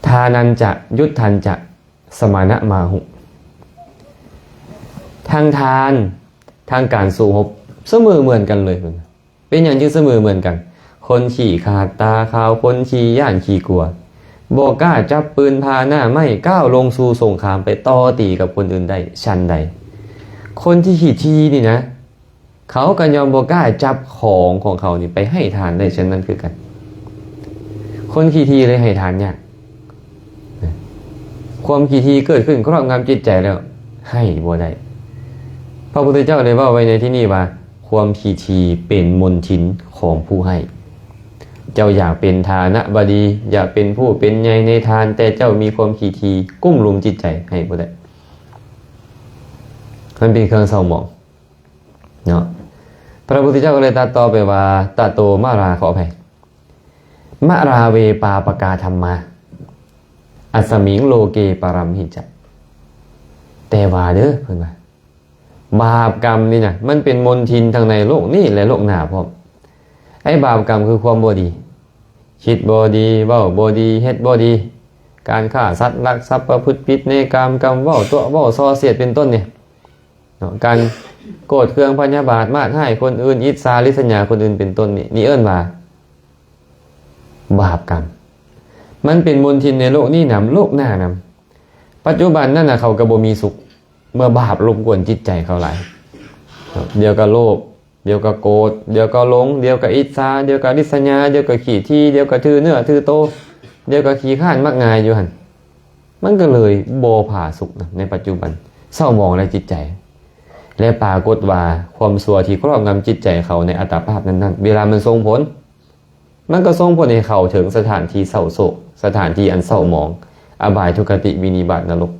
ທານັນຈະ ຍຸດທັນຈະ ສະມານະມາຫຸ. ທັງທານ ທັງການສູ້ຮົບສະເໝີເໝືອນກັນເລີຍ ເພິ່ນວ່າ. ເປັນຫຍັງຈຶ່ງສະເໝີເໝືອນກັນ? ຄົນຂີ້ຂາດຕາຂາວ ຄົນຂີ້ຢ້ານຂີ້ກົວ ບໍ່ກ້າຈັບປືນພາໜ້າໄມ້ ກ້າວລົງສູ່ສົງຄາມ ໄປຕໍ່ຕີກັບຄົນອື່ນໄດ້ ຊັ້ນໃດ ຄົນທີ່ຂີ້ຖີ່ນີ້ນະ ເຂົາກໍຍ່ອມບໍ່ກ້າຈັບຂອງຂອງເຂົານີ້ໄປໃຫ້ທານໄດ້ເຊັ່ນນັ້ນຄືກັນ. ຄົນຂີ້ຖີ່ເລີຍໃຫ້ທານຍາກ. ຄວາມຂີ້ຖີ່ເກີດຂຶ້ນຄອບງຳຈິດໃຈແລ້ວ ໃຫ້ບໍ່ໄດ້. ພະພຸດທະເຈົ້າໄດ້ເວົ້າໄວ້ໃນທີ່ນີ້ວ່າ ຄວາມຂີ້ຖີ່ເປັນມົນທິນຂອງຜູ້ໃຫ້. ເຈົ້າຢາກເປັນຖານະບະດີ ຢາກເປັນຜູ້ເປັນໃຫຍ່ໃນທານ ແຕ່ເຈົ້າມີຄວາມຂີ້ຖີ່ກຸ້ມລຸມຈິດໃຈ ໃຫ້ບໍ່ໄດ້. ມັນເປັນເຄື່ອງເສົ້າໝອງເນາະ. ພະພຸດທະເຈົ້າກໍເລີຍຕັດຕໍ່ໄປວ່າ ຕະໂຕມະລາ ຂໍອະໄພ ມະລາເວ ປາປະກາ ທຳມາ ອັດສະມິງ ໂລເກ ປະຣຳຫິຈະ. ແຕ່ວ່າເດີ້ ເພິ່ນວ່າ ບາບກຳນີ້ນະ ມັນເປັນມົນທິນທັງໃນໂລກນີ້ ແລະ ໂລກໜ້າພ້ອມ. ໄອ້ບາບກຳຄືຄວາມບໍ່ດີ ຄິດບໍ່ດີ ເວົ້າບໍ່ດີ ເຮັດບໍ່ດີ ການຂ້າສັດ ລັກຊັບ ປະພຶດຜິດໃນກາມ ກຳເວົ້າ ຕົວະເວົ້າ ສໍ້ສຽດ ເປັນຕົ້ນນີ້ເນາະ. ການ ໂກດເຄືອງພະຍາບາດມາດຮ້າຍຄົນອື່ນ ອິດສາລິດສະຫຍາຄົນອື່ນເປັນຕົ້ນນີ້ ນີ້ເອີ້ນວ່າບາບກຳ. ມັນເປັນມົນທິນໃນໂລກນີ້ນຳ ໂລກໜ້ານຳ. ປັດຈຸບັນນັ້ນນະ ເຂົາກໍບໍ່ມີສຸກ ເມື່ອບາບລົບກວນຈິດໃຈເຂົາຫຼາຍ. ດຽວກໍໂລບ ດຽວກໍໂກດ ດຽວກໍຫຼົງ ດຽວກໍອິດສາ ດຽວກໍລິດສະຫຍາ ດຽວກໍຂີ້ຖີ່ ດຽວກໍຖືເນື້ອຖືໂຕ ດຽວກໍຂີ້ຄ້ານມັກງ່າຍຢູ່ຫັ້ນ. ມັນກໍເລີຍບໍ່ຜາສຸກນະໃນປັດຈຸບັນ ເສົ້າໝອງໃນຈິດໃຈ ແລະ ປາກົດວ່າຄວາມຊົ່ວທີ່ຄອບງຳຈິດໃຈເຂົາໃນອັດຕະພາບນັ້ນໆ ເວລາມັນສົ່ງຜົນ ມັນກໍສົ່ງຜົນໃຫ້ເຂົາເຖິງສະຖານທີ່ເສົ້າໂສກ ສະຖານທີ່ອັນເສົ້າໝອງ ອະບາຍທຸກຄະຕິ ວິນິບາດ ນະລົກ.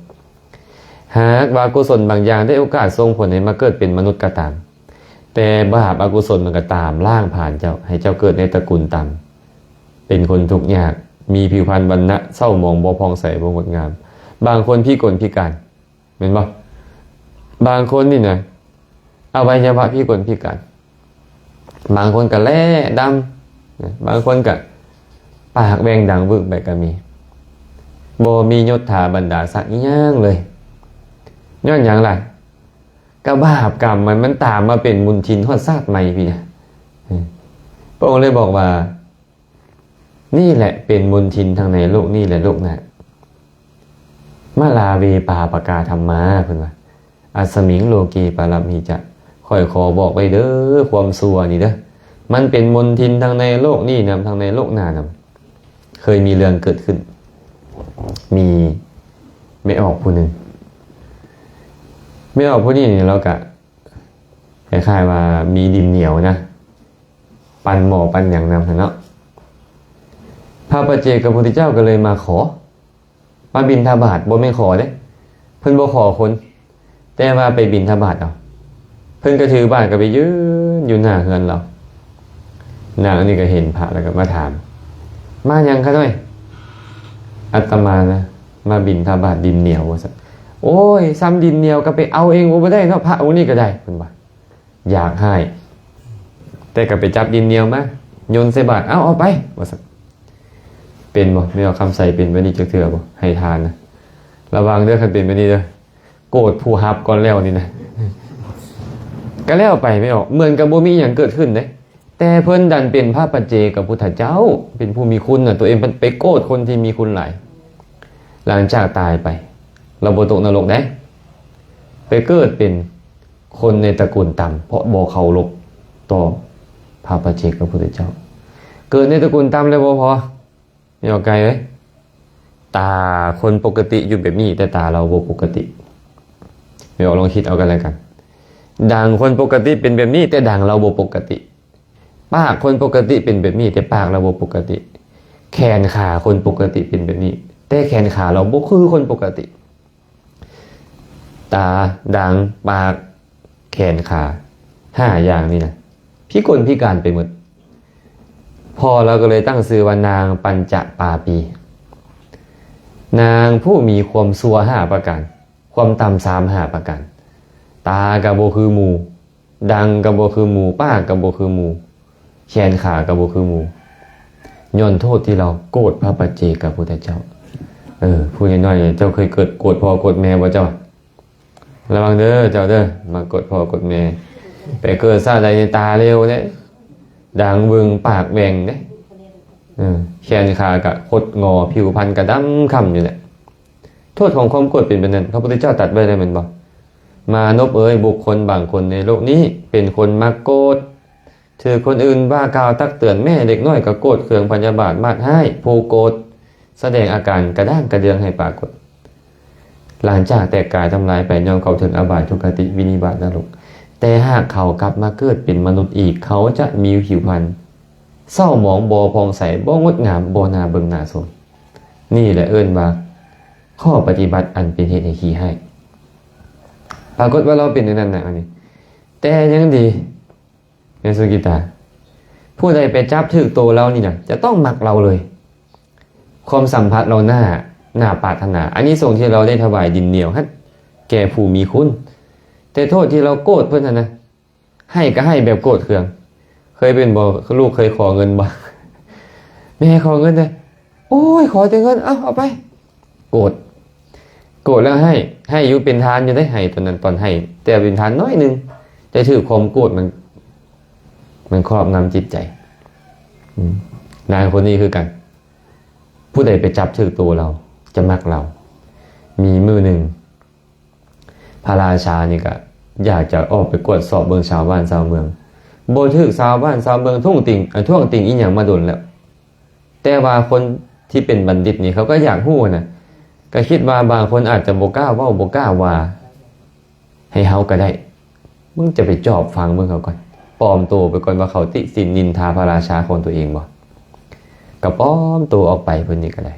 ຫາກວ່າກຸສົນບາງຢ່າງໄດ້ໂອກາດສົ່ງຜົນໃຫ້ມາເກີດເປັນມະນຸດກໍຕາມ ແຕ່ບາບອະກຸສົນມັນກໍຕາມລ້າງຜານເຈົ້າ ໃຫ້ເຈົ້າເກີດໃນຕະກຸນຕ່ຳ ເປັນຄົນທຸກຍາກ ມີຜິວພັນວັນນະເສົ້າໝອງ ບໍ່ຜ່ອງໃສ ບໍ່ງົດງາມ ບາງຄົນພິກົນພິການ ແມ່ນບໍ່? ບາງຄົນນີ້ນະ ອະໄວຍະວະພິກົນພິການ ບາງຄົນກະແລ້ດຳ ບາງຄົນກະປາກແຫວ່ງດັງວຶກໄປກະມີ ບໍ່ມີຍົດຖາບັນດາສັກອີ່ຫຍັງເລີຍ. ຍ້ອນຫຍັງລະ? ກະບາບກຳມັນ ມັນຕາມມາເປັນມົນທິນຮອດຊາດໃໝ່ພີ້ນະ. ພະອົງເລີຍບອກວ່າ ນີ້ແຫຼະເປັນມົນທິນທັງໃນໂລກນີ້ ແລະ ໂລກໜ້າ. ມະລາເວ ປາປະກາ ທຳມາ ເພິ່ນວ່າ ອັດສະມິງ ໂລເກ ປະລະມິ ຈະ. ຂ້ອຍຂໍບອກໄວ້ເດີ ຄວາມຊົ່ວນີ້ເດີ ມັນເປັນມົນທິນທັງໃນໂລກນີ້ນຳ ທັງໃນໂລກໜ້ານຳ. ເຄີຍມີເລື່ອງເກີດຂຶ້ນ ມີແມ່ອອກຜູ້ໜຶ່ງ ແມ່ອອກຜູ້ນີ້ນີ້ ລາວກະຄ້າຍໆວ່າມີດິນໜຽວນະ ປັ້ນໝໍ້ປັ້ນຫຍັງນຳຫັ້ນເນາະ. ພະປັດເຈກະພຸດທະເຈົ້າກໍເລີຍມາຂໍ ມາບິນທະບາດ ບໍ່ແມ່ນຂໍເດ້ ເພິ່ນບໍ່ຂໍຄົນ ແຕ່ວ່າໄປບິນທະບາດເອົາ. ເພິ່ນກໍຖືບາດກໍໄປຢືນຢູ່ໜ້າເຮືອນລາວ. ນາງອັນນີ້ກໍເຫັນພະແລ້ວກໍມາຖາມ ມາຫຍັງຂະນ້ອຍ? ອັດຕະມານະ ມາບິນທະບາດດິນໜຽວ ວ່າຊັ້ນ. ໂອ້ຍ ຊ່ຳດິນໜຽວກໍໄປເອົາເອງບໍ່ໄດ້ເນາະ ພະອົງນີ້ກໍໄດ້ ເພິ່ນວ່າ. ຢາກຮ້າຍ ແຕ່ກໍໄປຈັບດິນໜຽວມາ ໂຍນໃສ່ບາດ ເອົາ ເອົາໄປ ວ່າຊັ້ນ. ເປັນບໍ່? ແມ່ອອກຄຳໃສເປັນແບບນີ້ຈັກເທື່ອບໍ່? ໃຫ້ທານນະ ລະວັງເດີ ຄັນເປັນແບບນີ້ເດີ ໂກດຜູ້ຮັບກ່ອນແລ້ວນີ້ນະ ກໍແລ້ວໄປ ແມ່ອອກ ເໝືອນກັບບໍ່ມີຫຍັງເກີດຂຶ້ນເດ້. ແຕ່ເພິ່ນດັນເປັນພະປັດເຈກະພຸດທະເຈົ້າ ເປັນຜູ້ມີຄຸນນະ ຕົວເອງໄປໂກດຄົນທີ່ມີຄຸນຫຼາຍ. ຫຼັງຈາກຕາຍໄປ ລາວບໍ່ຕົກນະລົກເດ້ ໄປເກີດເປັນ ຄົນໃນຕະກຸນຕ່ຳ ເພາະບໍ່ເຄົາລົບຕໍ່ພະປັດເຈກະພຸດທະເຈົ້າ. ເກີດໃນຕະກຸນຕ່ຳແລ້ວບໍ່ພໍ ແມ່ອອກໄກ່ເອີຍ ຕາຄົນປົກກະຕິຢູ່ແບບນີ້ ແຕ່ຕາລາວບໍ່ປົກກະຕິ. ແມ່ອອກລອງຄິດເອົາກັນແລ້ວກັນ ດັງຄົນປົກກະຕິເປັນແບບນີ້ ແຕ່ດັງລາວບໍ່ປົກກະຕິ. ປາກຄົນປົກກະຕິເປັນແບບນີ້ ແຕ່ປາກລາວບໍ່ປົກກະຕິ. ແຂນຂາຄົນປົກກະຕິເປັນແບບນີ້ ແຕ່ແຂນຂາລາວບໍ່ຄືຄົນປົກກະຕິ. ຕາ, ດັງ, ປາກ, ແຂນ, ຂາ ຫ້າຢ່າງນີ້ນະ ພິກົນພິການໄປໝົດ. ພໍ່ລາວກໍເລີຍຕັ້ງຊື່ວ່ານາງປັນຈະປາປີ ນາງຜູ້ມີຄວາມຊົ່ວຫ້າປະການ ຄວາມຕ່ຳຊາມຫ້າປະການ. ຕາກໍບໍ່ຄືໝູ່ ດັງກໍບໍ່ຄືໝູ່ ປາກກໍບໍ່ຄືໝູ່ ແຂນຂາກໍບໍ່ຄືໝູ່ ຍ້ອນໂທດທີ່ລາວໂກດພະປັດເຈກະພຸດທະເຈົ້າ. ເອີ ຜູ້ນ້ອຍໆ ເຈົ້າເຄີຍເກີດໂກດພໍ່ໂກດແມ່ບໍ່ເຈົ້າ? ລະວັງເດີເຈົ້າເດີ ມາໂກດພໍ່ໂກດແມ່ ໄປເກີດຊາດໃດນີ້ຕາເຫຼວເດ້ ດັງວຶ່ງ ປາກແຫວ່ງເດ້ ເອີ ແຂນຂາກະຄົດງໍ ຜິວພັນກະດຳຄ້ຳຢູ່ແຫຼະ. ໂທດຂອງຄວາມໂກດເປັນແບບນັ້ນ ພະພຸດທະເຈົ້າຕັດໄວ້ແລ້ວແມ່ນບໍ່? ມານົບເອີຍ ບຸກຄົນບາງຄົນໃນໂລກນີ້ ເປັນຄົນມັກໂກດ ຖືກຄົນອື່ນວ່າກ່າວຕັກເຕືອນ ແມ້ເລັກນ້ອຍກໍໂກດເຄືອງພະຍາບາດມາດຮ້າຍ ຜູ້ໂກດສະແດງອາການກະດ້າງກະເດືອງໃຫ້ປາກົດ. ຫຼັງຈາກແຕກກາຍທຳລາຍໄປ ຍ່ອມເຂົ້າເຖິງອະບາຍ ທຸກຄະຕິ ວິນິບາດ ນະລົກ. ແຕ່ຫາກເຂົາກັບມາເກີດເປັນມະນຸດອີກ ເຂົາຈະມີຜິວພັນເສົ້າໝອງ ບໍ່ຜ່ອງໃສ ບໍ່ງົດງາມ ບໍ່ໜ້າເບິ່ງໜ້າຊົມ. ນີ້ແຫຼະເອີ້ນວ່າຂໍ້ປະຕິບັດອັນເປັນເຫດໃຫ້ຂີ້ຮ້າຍ. ປາກົດວ່າລາວເປັນແນວນັ້ນນະ ອັນນີ້ ແຕ່ຍັງດີ ແມ່ສຸກິຕາ ຜູ້ໃດໄປຈັບຖືກໂຕລາວນີ້ນະ ຈະຕ້ອງມັກລາວເລີຍ. ຄວາມສຳພັດລາວໜ້າ ໜ້າປາດຖະໜາ ອານິສົງທີ່ລາວໄດ້ຖວາຍດິນໜຽວຫັ້ນແກ່ຜູ້ມີຄຸນ. ແຕ່ໂທດທີ່ລາວໂກດເພິ່ນຫັ້ນນະ ໃຫ້ກໍໃຫ້ແບບໂກດເຄືອງ. ເຄີຍເປັນບໍ່? ລູກເຄີຍຂໍເງິນບໍ່? ແມ່ຂໍເງິນເດ້ ໂອ້ຍ ຂໍແຕ່ເງິນ ເອົາ ເອົາໄປ. ໂກດ ໂກດແລ້ວໃຫ້ ໃຫ້ຢູ່ເປັນທານຢູ່ເດ້ ໃຫ້ຕອນນັ້ນຕອນໃຫ້ ແຕ່ເປັນທານໜ້ອຍໜຶ່ງ ແຕ່ຖືກຄວາມໂກດມັນ ມັນຄອບງຳຈິດໃຈ. ອືມ ນາງຄົນນີ້ຄືກັນ ຜູ້ໃດໄປຈັບຖືກໂຕລາວ ຈະມັກລາວ. ມີມື້ໜຶ່ງ ພະລາຊານີ້ກະຢາກຈະອອກໄປກວດສອບເບິ່ງຊາວບ້ານຊາວເມືອງ ບໍ່ຖືກຊາວບ້ານຊາວເມືອງທ້ວງຕິງ ເອີ ທ້ວງຕິງອີ່ຫຍັງມາດົນແລ້ວ. ແຕ່ວ່າຄົນທີ່ເປັນບັນດິດນີ້ ເຂົາກໍຢາກຮູ້ນະ ກໍຄິດວ່າບາງຄົນອາດຈະບໍ່ກ້າເວົ້າ ບໍ່ກ້າວ່າໃຫ້ເຮົາກໍໄດ້. ມຶງຈະໄປຈອບຟັງເບິ່ງເຂົາກ່ອນ ປອມໂຕໄປກ່ອນວ່າເຂົາຕິສິນນິນທາພະລາຊາຂອງຕົວເອງບໍ່. ກໍປອມໂຕອອກໄປ ເພິ່ນນີ້ກໍໄດ້.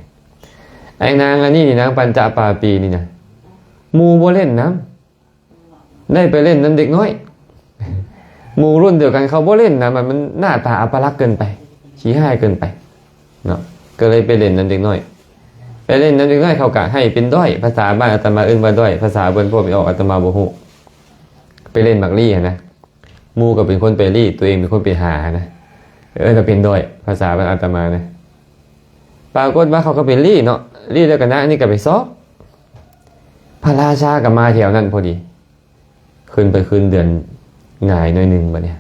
ໄອ້ນາງອັນນີ້ນີ້ ນາງປັນຈະປາປີນີ້ນະ ໝູ່ບໍ່ຫຼິ້ນນຳ ໄດ້ໄປຫຼິ້ນນຳເດັກນ້ອຍ. ໝູ່ລຸ້ນດຽວກັນເຂົາບໍ່ຫຼິ້ນນຳ ມັນ ມັນໜ້າຕາອັບປະລັກເກີນໄປ ຂີ້ຮ້າຍເກີນໄປເນາະ ກໍເລີຍໄປຫຼິ້ນນຳເດັກນ້ອຍ. ໄປຫຼິ້ນນຳເດັກນ້ອຍ ເຂົາກະໃຫ້ເປັນດ້ອຍ ພາສາບ້ານອາດຕະມາເອີ້ນວ່າດ້ອຍ ພາສາເພິ່ນພວກໄປອອກອາດຕະມາບໍ່ຮູ້. ໄປຫຼິ້ນໝາກລີ້ຫັ້ນນະ ໝູ່ກໍເປັນຄົນໄປລີ້ ຕົວເອງເປັນຄົນໄປຫາຫັ້ນນະ ເອີ້ນວ່າເປັນດ້ອຍ ພາສາບ້ານອາດຕະມານະ. ປາກົດວ່າເຂົາກໍໄປລີ້ເນາະ ລີ້ແລ້ວກໍນາງອັນນີ້ກໍໄປຊອກ ພະລາຊາກໍມາແຖວນັ້ນພໍດີ. ຄືນໄປຄືນເດືອນຫງາຍໜ້ອຍໜຶ່ງ ບັດນີ້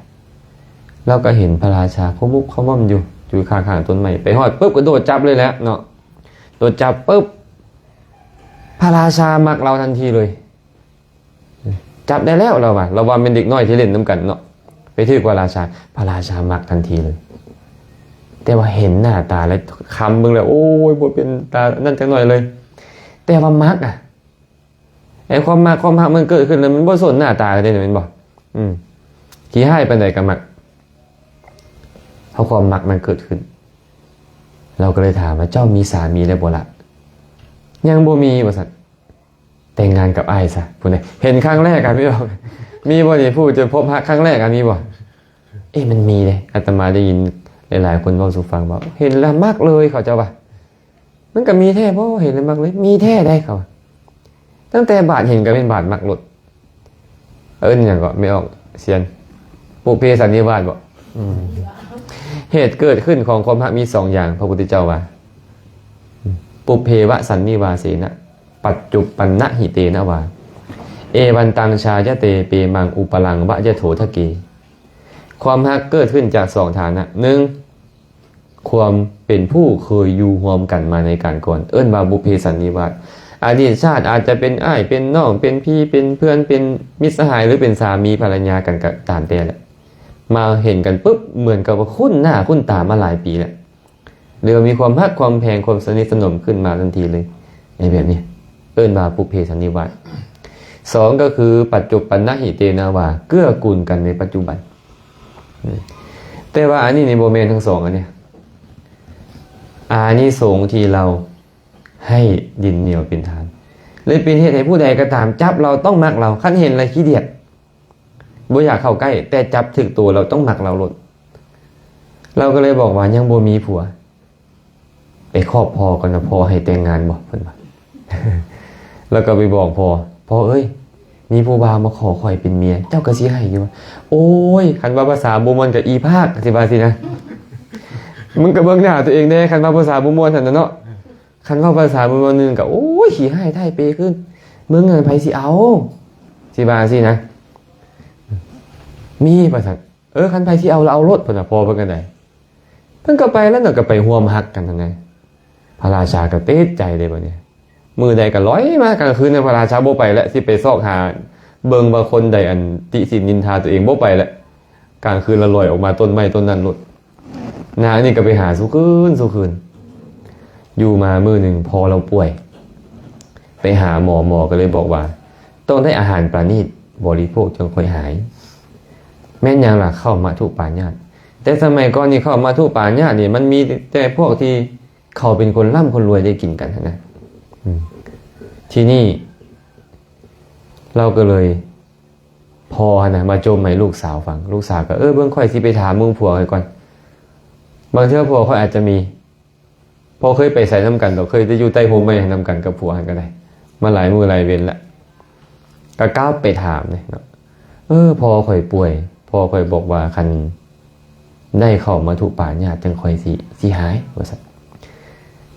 ລາວກໍເຫັນພະລາຊາຂະໝຸບຂະໝໍ້າຢູ່ ຢູ່ຂ້າງໆຕົ້ນໄມ້. ໄປຮອດປຶບ ກະໂດດຈັບເລີຍແຫຼະເນາະ. ໂດດຈັບປຶບ ພະລາຊາມັກລາວທັນທີເລີຍ. ຈັບໄດ້ແລ້ວ ລາວວ່າ ລາວວ່າແມ່ນເດັກນ້ອຍທີ່ຫຼິ້ນນຳກັນເນາະ. ໄປຖືກພະລາຊາ ພະລາຊາມັກທັນທີເລີຍ. ແຕ່ວ່າເຫັນໜ້າຕາແລ້ວ ຄຳເບິ່ງແລ້ວ ໂອ້ຍ ບໍ່ເປັນຕານັ້ນຈັກໜ້ອຍເລີຍ. ແຕ່ວ່າມັກອະ ໄອ້ຄວາມມັກຄວາມຮັກມັນເກີດຂຶ້ນແລ້ວ ມັນບໍ່ສົນໜ້າຕາເດ້ ແມ່ນບໍ່? ອືມ ຂີ້ຮ້າຍປານໃດກໍມັກ ເພາະຄວາມມັກມັນເກີດຂຶ້ນ. ລາວກໍເລີຍຖາມວ່າ ເຈົ້າມີສາມີແລ້ວບໍ່ລະ? ຍັງບໍ່ມີ ວ່າຊັ້ນ. ແຕ່ງງານກັບອ້າຍຊະ ພຸ້ນເດ. ເຫັນຄັ້ງແລກກໍມີບໍ່? ມີບໍ່ນີ້ ຜູ້ຈະພົບຮັກຄັ້ງແລກກໍມີບໍ່? ເອະ ມັນມີເດ້ ອາດຕະມາໄດ້ຍິນຫຼາຍໆຄົນເວົ້າສູ່ຟັງວ່າ ເຫັນແລ້ວມັກເລີຍ ເຂົາເຈົ້າວ່າ. ມັນກໍມີແທ້ບໍ່? ເຫັນແລ້ວມັກເລີຍ ມີແທ້ໄດ໋ ເຂົາວ່າ. ຕັ້ງແຕ່ບາດເຫັນກໍແມ່ນບາດມັກໂລດ. ເອີ້ນຫຍັງເກາະ ແມ່ອອກສຽນ ປຸບເພສັນນິວາດບໍ? ອືມ ເຫດເກີດຂຶ້ນຂອງຄວາມຮັກມີສອງຢ່າງ ພະພຸດທະເຈົ້າວ່າ ປຸບເພວະສັນນິວາເສນະ ປັດຈຸບປັນນະຫິເຕນະວາ ເອວັນຕັງຊາຍະເຕເປມັງອຸປະລັງວະຍະໂຖທະເກ. ຄວາມຮັກເກີດຂຶ້ນຈາກສອງຖານະ ໜຶ່ງ ຄວາມເປັນຄູ່ເຄີຍຢູ່ຮ່ວມກັນມາໃນການກ່ອນ ເອີ້ນວ່າບຸບເພສັນນິວາດ. ອະດີດຊາດອາດຈະເປັນອ້າຍເປັນນ້ອງ ເປັນພີ່ເປັນເພື່ອນ ເປັນມິດສະຫາຍ ຫຼື ເປັນສາມີພັນລະຍາກັນກໍຕາມແຕ່ແຫຼະ ມາເຫັນກັນປຶບ ເໝືອນກັບວ່າຄຸ້ນໜ້າຄຸ້ນຕາມາຫຼາຍປີແລ້ວ ຫຼືວ່າມີຄວາມຮັກຄວາມແພງ ຄວາມສະໜິດສະໜົມຂຶ້ນມາທັນທີເລີຍ ໃນແບບນີ້ ເອີ້ນວ່າປຸບເພສັນນິວາດ. ສອງ ກໍຄືປັດຈຸບປັນນະຫິເຕນະວາ ເກື້ອກູນກັນໃນປັດຈຸບັນ. ແຕ່ວ່າອັນນີ້ນີ້ບໍ່ແມ່ນທັງສອງອັນນີ້ ອານິສົງທີ່ລາວໃຫ້ດິນໜຽວເປັນທານ ເລີຍເປັນເຫດໃຫ້ຜູ້ໃດກໍຕາມຈັບລາວ ຕ້ອງມັກລາວ ຄັນເຫັນແລ້ວຂີ້ດຽດ ບໍ່ຢາກເຂົ້າໃກ້ ແຕ່ຈັບຖືກໂຕລາວ ຕ້ອງມັກລາວໂລດ. ລາວກໍເລີຍບອກວ່າ ຍັງບໍ່ມີຜົວ ໄປຂອບພໍ່ກ່ອນວ່າ ພໍ່ໃຫ້ແຕ່ງງານບໍ່ ເພິ່ນວ່າ. ແລ້ວກໍໄປບອກພໍ່ ພໍ່ເອີຍ ມີຜູ້ບ່າວມາຂໍຂ້ອຍເປັນເມຍ ເຈົ້າກໍຊິໃຫ້ຢູ່ບໍ່? ໂອ້ຍ ຄັນວ່າພາສາບໍ່ມ່ວນກໍອີພາກ ຊິວ່າຊີ້ນະ. ມຶງກໍເບິ່ງໜ້າຕົວເອງແດ່ ຄັນວ່າພາສາບໍ່ມ່ວນຫັ້ນນະເນາະ. ຄັນເວົ້າພາສາບໍ່ມ່ວນໜຶ່ງກໍ ໂອ້ຍ ຂີ້ຮ້າຍທ້າຍເປຂຶ້ນ ມຶງຫັ້ນໃຜຊິເອົາ ຊິວ່າຊີ້ນະ. ມີວ່າຊັ້ນ. ເອີ ຄັນໃຜຊິເອົາລະເອົາໂລດ ເພິ່ນວ່າ ພໍ່ເພິ່ນກໍໄດ້ ເພິ່ນກໍໄປແລ້ວເນາະ ກໍໄປຮ່ວມຮັກກັນຫັ້ນນະ. ພະລາຊາກໍຕິດໃຈເດ້ບັດນີ້ ມື້ໃດກໍລອຍມາກາງຄືນນະ ພະລາຊາບໍ່ໄປແລ້ວ ຊິໄປຊອກຫາເບິ່ງວ່າຄົນໃດອັນຕິສິນນິນທາຕົວເອງ ບໍ່ໄປແລ້ວ ກາງຄືນລະລອຍອອກມາຕົ້ນໄມ້ຕົ້ນນັ້ນໂລດ. ນາງນີ້ກໍໄປຫາສູ່ຄືນສູ່ຄືນ ຢູ່ມາມື້ໜຶ່ງພໍ່ລາວປ່ວຍ ໄປຫາໝໍ ໝໍກໍເລີຍບອກວ່າ ຕ້ອງໄດ້ອາຫານປານີດບໍລິໂພກຈຶ່ງຄ່ອຍຫາຍ. ແມ່ນຫຍັງລະ? ເຂົ້າມະທຸປາຍາດ. ແຕ່ສະໄໝກ່ອນນີ້ເຂົ້າມະທຸປາຍາດນີ້ ມັນມີແຕ່ພວກທີ່ເຂົາເປັນຄົນລ່ຳຄົນລວຍໄດ້ກິນກັນຫັ້ນນະ. ອືມ ທີນີ້ລາວກໍເລີຍ ພໍ່ຫັ້ນນະມາຈົ່ມໃຫ້ລູກສາວຟັງ ລູກສາວກໍ ເອີ ເບິ່ງຂ້ອຍຊິໄປຖາມເບິ່ງຜົວຂ້ອຍກ່ອນ ບາງເທື່ອຜົວຂ້ອຍອາດຈະມີ ພໍ່ເຄີຍໄປໃສນຳກັນດອກ ເຄີຍໄດ້ຢູ່ໃຕ້ຮົ່ມໄມ້ນຳກັນກັບຜົວຫັ້ນກໍໄດ້ ມາຫຼາຍມື້ຫຼາຍເວັນລະ ກໍກັບໄປຖາມເດ້ເນາະ ເອີ ພໍ່ຂ້ອຍປ່ວຍ ພໍ່ຂ້ອຍບອກວ່າ ຄັນໄດ້ເຂົ້າມະທຸປາຍາດຈັ່ງຄ່ອຍຊິ ຊິຫາຍ ວ່າຊັ້ນ.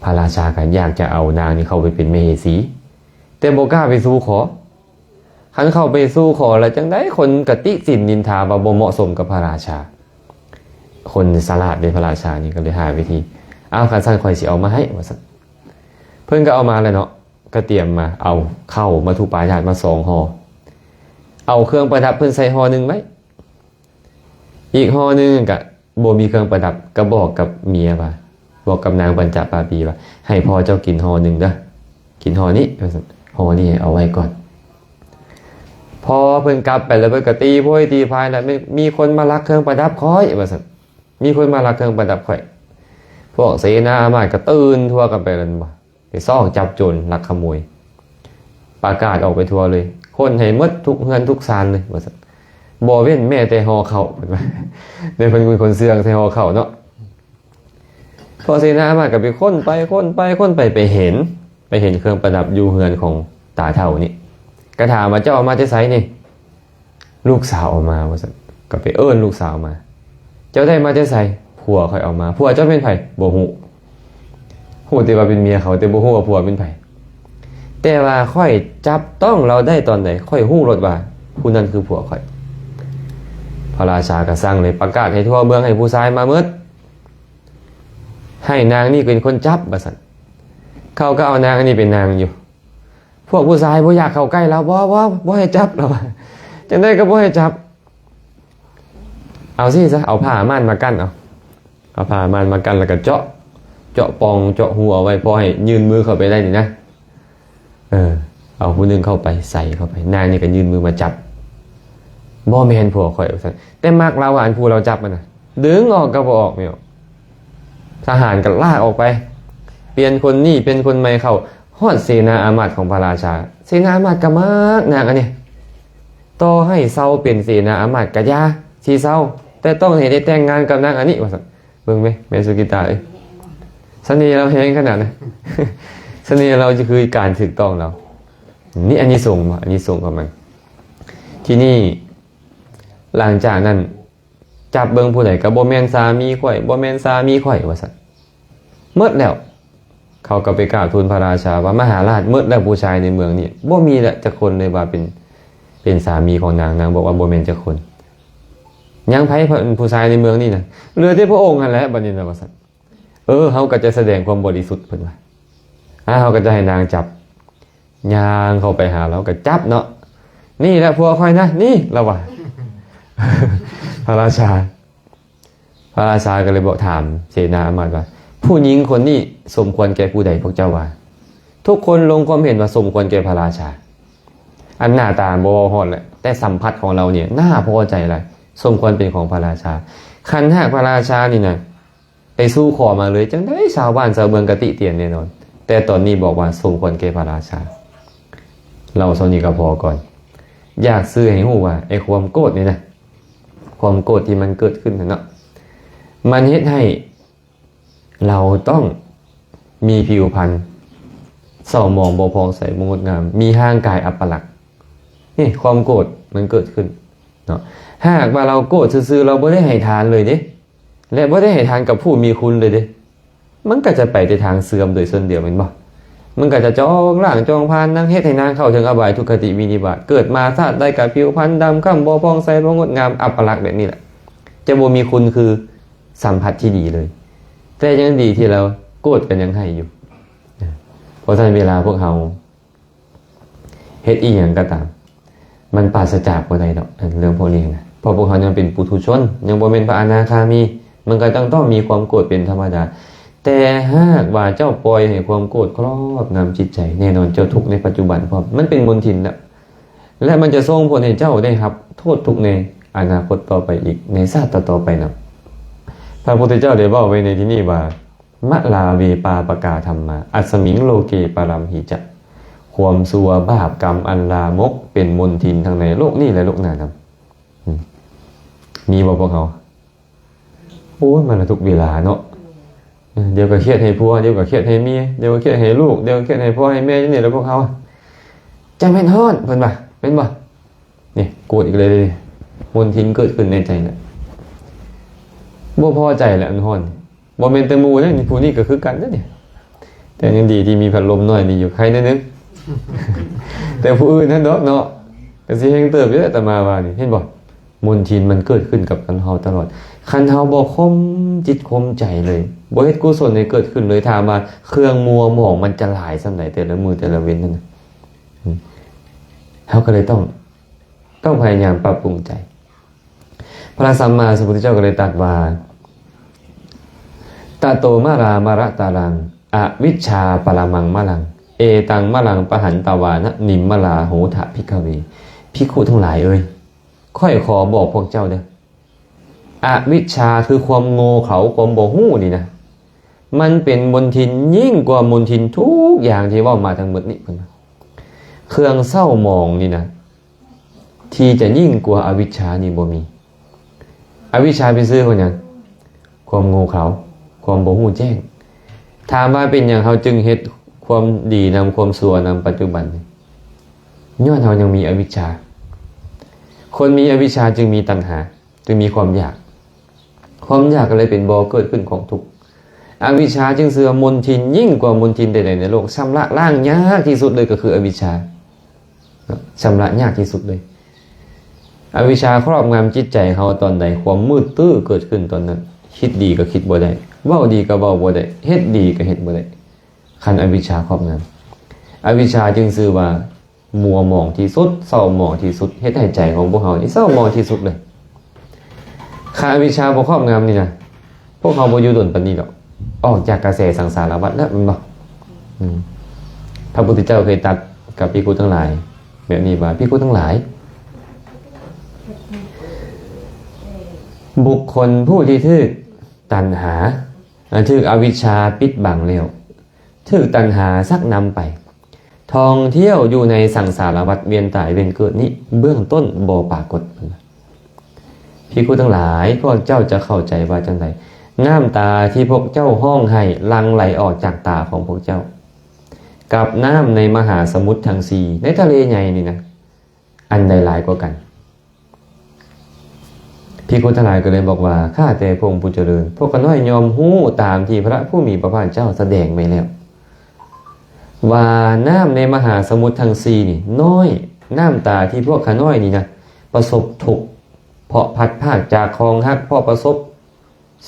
ພະລາຊາກໍຢາກຈະເອົານາງນີ້ເຂົ້າໄປເປັນມະເຫສີ ແຕ່ບໍ່ກ້າໄປສູ່ຂໍ ຄັນເຂົ້າໄປສູ່ຂໍແລ້ວຈັ່ງໃດ ຄົນກໍຕິຕິນນິນທາວ່າບໍ່ເໝາະສົມກັບພະລາຊາ. ຄົນສະຫຼາດເດ້ ພະລາຊານີ້ກໍເລີຍຫາວິທີ, ອ້າວ ຄັນຊັ້ນຂ້ອຍຊິເອົາມາໃຫ້ ວ່າຊັ້ນ. ເພິ່ນກໍເອົາມາແລ້ວເນາະ, ກໍຕຽມມາ ເອົາເຂົ້າມັດຖຸປາຍາດມາສອງຫໍ່, ເອົາເຄື່ອງປະດັບເພິ່ນໃສ່ຫໍ່ໜຶ່ງໄວ້, ອີກຫໍ່ໜຶ່ງກໍບໍ່ມີເຄື່ອງປະດັບ, ກໍບອກກັບເມຍວ່າ ບອກກັບນາງປັນຈະປາປີວ່າ ໃຫ້ພໍ່ເຈົ້າກິນຫໍ່ໜຶ່ງເດີ້, ກິນຫໍ່ນີ້ ວ່າຊັ້ນ, ຫໍ່ນີ້ໃຫ້ເອົາໄວ້ກ່ອນ. ພໍເພິ່ນກັບໄປແລ້ວ ເພິ່ນກໍຕີໂພຍຕີພາຍແລ້ວ ມີ ມີຄົນມາລັກເຄື່ອງປະດັບຂ້ອຍ ວ່າຊັ້ນ, ມີຄົນມາລັກເຄື່ອງປະດັບຂ້ອຍ. ພວກເສນາອາມາດກໍຕື່ນທົ່ວກັນໄປແລ້ວ ເຫັນບໍ່? ໄປຊອກຈັບໂຈນລັກຂະໂມຍ ປະກາດອອກໄປທົ່ວເລີຍ, ຄົ້ນໃຫ້ໝົດທຸກເຮືອນທຸກຊານເລີຍ ວ່າຊັ້ນ, ບໍ່ເວັ້ນແມ້ແຕ່ຫໍ່ເຂົ້າ ເພິ່ນວ່າ. ໃນເພິ່ນເປັນຄົນເຊື່ອໃສ່ຫໍ່ເຂົ້າເນາະ. ພວກເສນາອາມາດກໍໄປຄົ້ນໄປ ຄົ້ນໄປ ຄົ້ນໄປ ໄປເຫັນ ໄປເຫັນເຄື່ອງປະດັບຢູ່ເຮືອນຂອງຕາເຖົ້ານີ້, ກໍຖາມວ່າ ເຈົ້າເອົາມາແຕ່ໃສນີ້? ລູກສາວເອົາມາ ວ່າຊັ້ນ. ກໍໄປເອີ້ນລູກສາວມາ, ເຈົ້າໄດ້ມາແຕ່ໃສ? ຜົວຂ້ອຍເອົາມາ. ຜົວເຈົ້າເປັນໃຜ? ບໍ່ຮູ້. ຮູ້ແຕ່ວ່າເປັນເມຍເຂົາ ແຕ່ບໍ່ຮູ້ວ່າຜົວເປັນໃຜ. ແຕ່ວ່າຂ້ອຍຈັບຕ້ອງລາວໄດ້ຕອນໃດ ຂ້ອຍຮູ້ໂລດວ່າຜູ້ນັ້ນຄືຜົວຂ້ອຍ. ພະລາຊາກໍສັ່ງເລີຍ ປະກາດໃຫ້ທົ່ວເມືອງ ໃຫ້ຜູ້ຊາຍມາໝົດ, ໃຫ້ນາງນີ້ເປັນຄົນຈັບ ວ່າຊັ້ນ. ເຂົາກໍເອົານາງອັນນີ້ໄປນາງຢູ່. ພວກຜູ້ຊາຍບໍ່ຢາກເຂົ້າໃກ້ລາວ, ບໍ່ ບໍ່ ບໍ່ໃຫ້ຈັບ ລາວວ່າ, ຈັ່ງໃດກໍບໍ່ໃຫ້ຈັບ. ເອົາຊີ້ຊະ ເອົາຜ້າມ່ານມາກັ້ນເອົາ, ເອົາຜ້າມ່ານມາກັ້ນ ແລ້ວກໍເຈາະ ເຈາະປ່ອງ ເຈາະຮູເອົາໄວ້ ພໍໃຫ້ຍື່ນມືເຂົ້າໄປໄດ້ນີ້ນະ. ເອີ ເອົາຜູ້ໜຶ່ງເຂົ້າໄປ ໃສ່ເຂົ້າໄປ, ນາງນີ້ກໍຍື່ນມືມາຈັບ. ບໍ່ແມ່ນຜົວຂ້ອຍ ວ່າຊັ້ນ, ແຕ່ມັກລາວວ່າ ອັນຜູ້ລາວຈັບມັນນະ. ດຶງອອກກໍບໍ່ອອກ ແມ່ນບໍ່? ທະຫານກໍລາກອອກໄປ, ປ່ຽນຄົນນີ້ ປ່ຽນຄົນໃໝ່ເຂົ້າ, ຮອດເສນາອາມາດຂອງພະລາຊາ. ເສນາອາມາດກໍມັກນາງອັນນີ້, ຕໍ່ໃຫ້ເຊົາເປັນເສນາອາມາດກໍຢ່າ ຊິເຊົາ, ແຕ່ຕ້ອງໃຫ້ໄດ້ແຕ່ງງານກັບນາງອັນນີ້ ວ່າຊັ້ນ. ເບິ່ງແມ ແມ່ສຸກິຕາເອີຍ, ສະເໜ່ລາວແຮງຂະໜາດນະ, ສະເໜ່ລາວຈະຄືການຖືກຕ້ອງລາວ. ນີ້ອານິສົງບໍ່? ອານິສົງຂອງມັນ. ທີນີ້ ຫຼັງຈາກນັ້ນ ຈັບເບິ່ງຜູ້ໃດກໍບໍ່ແມ່ນສາມີຂ້ອຍ ບໍ່ແມ່ນສາມີຂ້ອຍ ວ່າຊັ້ນ. ໝົດແລ້ວ. ເຂົາກໍໄປກາບທູນພະລາຊາວ່າ ມະຫາລາດ, ໝົດແລ້ວຜູ້ຊາຍໃນເມືອງນີ້, ບໍ່ມີແລ້ວຈັກຄົນເລີຍວ່າເປັນ ເປັນສາມີຂອງນາງ. ນາງບອກວ່າບໍ່ແມ່ນຈັກຄົນ. ຍັງໃຜ ຜູ້ຊາຍໃນເມືອງນີ້ນະ? ເຫຼືອແຕ່ພະອົງຫັ້ນແຫຼະ ບັດນີ້ນະ ວ່າຊັ້ນ. ເອີ ເຮົາກໍຈະສະແດງຄວາມບໍລິສຸດ ເພິ່ນວ່າ. ອາ ເຮົາກໍຈະໃຫ້ນາງຈັບ. ຍ່າງເຂົ້າໄປຫາລາວກໍຈັບເນາະ, ນີ້ແຫຼະຜົວຂ້ອຍນະ ນີ້ ລາວວ່າ. ພະລາຊາ ພະລາຊາກໍເລີຍບອກ ຖາມເສນາອາມາດວ່າ ຜູ້ຍິງຄົນນີ້ສົມຄວນແກ່ຜູ້ໃດ ພວກເຈົ້າວ່າ? ທຸກຄົນລົງຄວາມເຫັນວ່າສົມຄວນແກ່ພະລາຊາ. ອັນໜ້າຕາບໍ່ເວົ້າຮອດແຫຼະ ແຕ່ສຳຜັດຂອງລາວນີ້ໜ້າພໍໃຈຫຼາຍ, ສົມຄວນເປັນຂອງພະລາຊາ. ຄັນຫາກພະລາຊານີ້ນະ ໄປສູ່ຂໍມາເລີຍ ຈັ່ງໃດຊາວບ້ານຊາວເມືອງກໍຕິຕຽນແນ່ນອນ, ແຕ່ຕອນນີ້ບອກວ່າສົມຄວນແກ່ພະລາຊາ. ເລົ່າສ່ຳນີ້ກໍພໍກ່ອນ. ຢາກສື່ໃຫ້ຮູ້ວ່າ ໄອ້ຄວາມໂກດນີ້ນະ, ຄວາມໂກດທີ່ມັນເກີດຂຶ້ນຫັ້ນເນາະ, ມັນເຮັດໃຫ້ເຮົາຕ້ອງມີຜິວພັນເສົ້າໝອງ ບໍ່ຜ່ອງໃສ ບໍ່ງົດງາມ, ມີຮ່າງກາຍອັບປະລັກ. ນີ້ຄວາມໂກດມັນເກີດຂຶ້ນເນາະ. ຫາກວ່າເຮົາໂກດຊື່ໆ, ເຮົາບໍ່ໄດ້ໃຫ້ທານເລີຍເດ້ ແລະ ບໍ່ໄດ້ໃຫ້ທານກັບຜູ້ມີຄຸນເລີຍເດ້, ມັນກໍຈະໄປແຕ່ທາງເສື່ອມໂດຍສ່ວນດຽວແມ່ນບໍ່? ມັນກໍຈະຈອງລ້າງຈອງຜານນາງ, ເຮັດໃຫ້ນາງເຂົ້າເຖິງອະບາຍທຸກຄະຕິວິນິບາດ, ເກີດມາຊາດໃດກໍຜິວພັນດຳຄ້ຳ, ບໍ່ຜ່ອງໃສ, ບໍ່ງົດງາມ, ອັບປະລັກແບບນີ້ແຫຼະ, ຈະບໍ່ມີຄຸນຄືສຳຜັດທີ່ດີເລີຍ. ແຕ່ຍັງດີທີ່ລາວໂກດກໍຍັງໃຫ້ຢູ່. ເພາະສະນັ້ນເວລາພວກເຮົາ ເຮັດອີ່ຫຍັງກໍຕາມ ມັນປາສະຈາກບໍ່ໄດ້ດອກ ອັນເລື່ອງພວກນີ້ນະ, ເພາະພວກເຮົາຍັງເປັນປຸຖຸຊົນ, ຍັງບໍ່ແມ່ນພະອະນາຄາມີ, ມັນກໍຕ້ອງ ຕ້ອງມີຄວາມໂກດເປັນທຳມະດາ. ແຕ່ຫາກວ່າເຈົ້າປ່ອຍໃຫ້ຄວາມໂກດຄອບງຳຈິດໃຈ, ແນ່ນອນເຈົ້າທຸກໃນປັດຈຸບັນພ້ອມ, ມັນເປັນມົນທິນແລ້ວ, ແລະ ມັນຈະສົ່ງຜົນໃຫ້ເຈົ້າໄດ້ຮັບໂທດທຸກໃນອະນາຄົດຕໍ່ໄປອີກ, ໃນຊາດຕໍ່ໆໄປນຳ. ພະພຸດທະເຈົ້າໄດ້ເວົ້າໄວ້ໃນທີ່ນີ້ວ່າ ມະລາເວປາປະກາທຳມາ ອັດສະມິງໂລເກປະລັມຫິຈະ, ຄວາມຊົ່ວບາບກຳອັນລາມົກເປັນມົນທິນທັງໃນໂລກນີ້ ແລະ ໂລກໜ້ານຳ. ອືມ ມີບໍ່ພວກເຮົາ? ໂອ້ຍ ມາລະທຸກເວລາເນາະ, ດຽວກໍຄຽດໃຫ້ຜົວ, ດຽວກໍຄຽດໃຫ້ເມຍ, ດຽວກໍຄຽດໃຫ້ລູກ, ດຽວກໍຄຽດໃຫ້ພໍ່ໃຫ້ແມ່, ຢູ່ນີ້ແຫຼະພວກເຮົາ. ຈັ່ງແມ່ນຮ້ອນ ເພິ່ນວ່າ ແມ່ນບໍ່? ນີ້ ໂກດອີກແລ້ວເດ້, ມົນທິນເກີດຂຶ້ນໃນໃຈແລ້ວ, ບໍ່ພໍໃຈແລ້ວ ອັນຮ້ອນ. ບໍ່ແມ່ນແຕ່ໝູ່ເດ້, ຜູ້ນີ້ກໍຄືກັນເດ້ນີ້, ແຕ່ຍັງດີທີ່ມີພັດລົມນ້ອຍນີ້ຢູ່, ໄຄແນວໜຶ່ງ, ແຕ່ຜູ້ອື່ນຫັ້ນດອກເນາະ, ແຕ່ ກໍຊິແຮງເຕີບຢູ່ແຫຼະ ອາດຕະມາວ່ານີ້ ເຫັນບໍ່? ມົນທິນມັນເກີດຂຶ້ນກັບເຮົາຕະຫຼອດ. ຄັນເຮົາບໍ່ຂົ່ມຈິດຂົ່ມໃຈເລີຍ, ບໍ່ເຮັດກຸສົນໃຫ້ເກີດຂຶ້ນເລີຍ, ຖາມວ່າເຄື່ອງມົວໝອງມັນຈະຫຼາຍສ່ຳໃດ ແຕ່ລະມື້ແຕ່ລະເວັນນັ້ນນະ. ອືມ ເຮົາກໍເລີຍຕ້ອງ ຕ້ອງພະຍາຍາມປັບປຸງໃຈ. ພະສຳມາສຳພຸດທະເຈົ້າກໍເລີຍຕັດວ່າ ຕະໂຕມະລາມະລະຕະລັງ ອະວິດຊາປະລະມັງມະລັງ ເອຕັງມະລັງປະຫັນຕະວານະ ນິມມະລາໂຫທະ ພິກຂະເວ. ພິກຂຸທັງຫຼາຍເອີຍ, ຂ້ອຍຂໍບອກພວກເຈົ້າເດີ້, ອະວິດຊາຄືຄວາມໂງ່ເຂົາ, ຄວາມບໍ່ຮູ້ນີ້ນະ, ມັນເປັນມົນທິນຍິ່ງກວ່າມົນທິນທຸກຢ່າງທີ່ເວົ້າມາທັງໝົດນີ້. ເພິ່ນວ່າເຄື່ອງເສົ້າໝອງນີ້ນະ ທີ່ຈະຍິ່ງກວ່າອະວິດຊານີ້ບໍ່ມີ. ອະວິດຊາເປັນຊື່ຂອງຫຍັງ? ຄວາມໂງ່ເຂົາ, ຄວາມບໍ່ຮູ້ແຈ້ງ. ຖາມວ່າເປັນຫຍັງເຮົາຈຶ່ງເຮັດຄວາມດີນຳຄວາມຊົ່ວນຳປັດຈຸບັນ? ຍ້ອນເຮົາຍັງມີອະວິດຊາ. ຄົນມີອະວິດຊາຈຶ່ງມີຕັນຫາ, ຈຶ່ງມີຄວາມຢາກ. ຄວາມຢາກກໍເລີຍເປັນບໍ່ເກີດຂຶ້ນຂອງທຸກ. ອະວິດຊາຈຶ່ງເຊື່ອວ່າມົນທິນຍິ່ງກວ່າມົນທິນໃດໆໃນໂລກ. ຊຳລະລ້າງຍາກທີ່ສຸດເລີຍກໍຄືອະວິດຊາ. ຊຳລະຍາກທີ່ສຸດເລີຍ. ອະວິດຊາຄອບງຳຈິດໃຈເຮົາຕອນໃດ, ຄວາມມືດຕື້ເກີດຂຶ້ນຕອນນັ້ນ. ຄິດດີກໍຄິດບໍ່ໄດ້, ເວົ້າດີກໍເວົ້າບໍ່ໄດ້, ເຮັດດີກໍເຮັດບໍ່ໄດ້, ຄັນອະວິດຊາຄອບງຳ. ອະວິດຊາຈຶ່ງຊື່ວ່າມົວໝອງທີ່ສຸດ, ເສົ້າໝອງທີ່ສຸດ, ເຮັດໃຫ້ໃຈຂອງພວກເຮົານີ້ເສົ້າໝອງທີ່ສຸດເລີຍ. ຄັນອະວິດຊາບໍ່ຄອບງຳນີ້ນະ, ພວກເຮົາບໍ່ຢູ່ດົນປານນີ້ດອກ, ອອກຈາກກະແສສັງສາລະວັດແລ້ວ ແມ່ນບໍ່? ອືມ ພະພຸດທະເຈົ້າເຄີຍຕັດກັບພິກຂຸທັງຫຼາຍແບບນີ້ວ່າ, ພິກຂຸທັງຫຼາຍ, ບຸກຄົນຜູ້ທີ່ຖືກຕັນຫາ, ຖືກອະວິດຊາປິດບັງແລ້ວ, ຖືກຕັນຫາຊັກນຳໄປ ທ່ອງທ່ຽວຢູ່ໃນສັງສາລະວັດວຽນຕາຍວຽນເກີດນີ້ ເບື້ອງຕົ້ນບໍ່ປາກົດ. ພິກຂຸທັງຫຼາຍ, ພວກເຈົ້າຈະເຂົ້າໃຈວ່າຈັ່ງໃດ? ນ້ຳຕາທີ່ພວກເຈົ້າຮ້ອງໄຫ້ຫຼັ່ງໄຫຼອອກຈາກຕາຂອງພວກເຈົ້າ ກັບນ້ຳໃນມະຫາສະໝຸດທັງສີ່ ໃນທະເລໃຫຍ່ນີ້ນະ, ອັນໃດຫຼາຍກວ່າກັນ? ພິກຂຸທັງຫຼາຍກໍເລີຍບອກວ່າ, ຂ້າແຕ່ພະອົງຜູ້ຈະເລີນ, ພວກຂ້ານ້ອຍຍ່ອມຮູ້ຕາມທີ່ພະຜູ້ມີພະພາກເຈົ້າສະແດງໄວ້ແລ້ວ ວ່ານ້ຳໃນມະຫາສະໝຸດທັງສີ່ນີ້ນ້ອຍ, ນ້ຳຕາທີ່ພວກຂ້ານ້ອຍນີ້ນະ ປະສົບທຸກ ເພາະພັດພາກຈາກຂອງຮັກ, ເພາະປະສົບ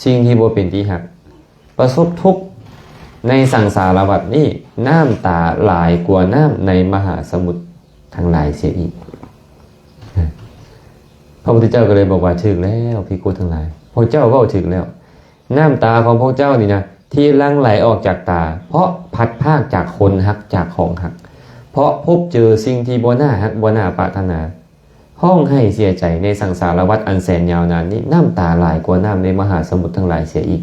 ສິ່ງທີ່ບໍ່ເປັນທີ່ຮັກ, ປະສົບທຸກໃນສັງສາລະວັດນີ້, ນ້ຳຕາຫຼາຍກວ່ານ້ຳໃນມະຫາສະໝຸດທັງຫຼາຍເສຍອີກ. ພະພຸດທະເຈົ້າກໍເລີຍບອກວ່າ, ຖືກແລ້ວ ພິກຂຸທັງຫຼາຍ, ພວກເຈົ້າເວົ້າຖືກແລ້ວ. ນ້ຳຕາຂອງພວກເຈົ້ານີ້ນະ ທີ່ຫຼັ່ງໄຫຼອອກຈາກຕາ ເພາະພັດພາກຈາກຄົນຮັກ, ຈາກຂອງຮັກ, ເພາະພົບເຈີສິ່ງທີ່ບໍ່ໜ້າຮັກ, ບໍ່ໜ້າປາດຖະໜາ, ຮ້ອງໄຫ້ເສຍໃຈໃນສັງສາລະວັດອັນແສນຍາວນານນີ້, ນ້ຳຕາຫຼາຍກວ່ານ້ຳໃນມະຫາສະໝຸດທັງຫຼາຍເສຍອີກ.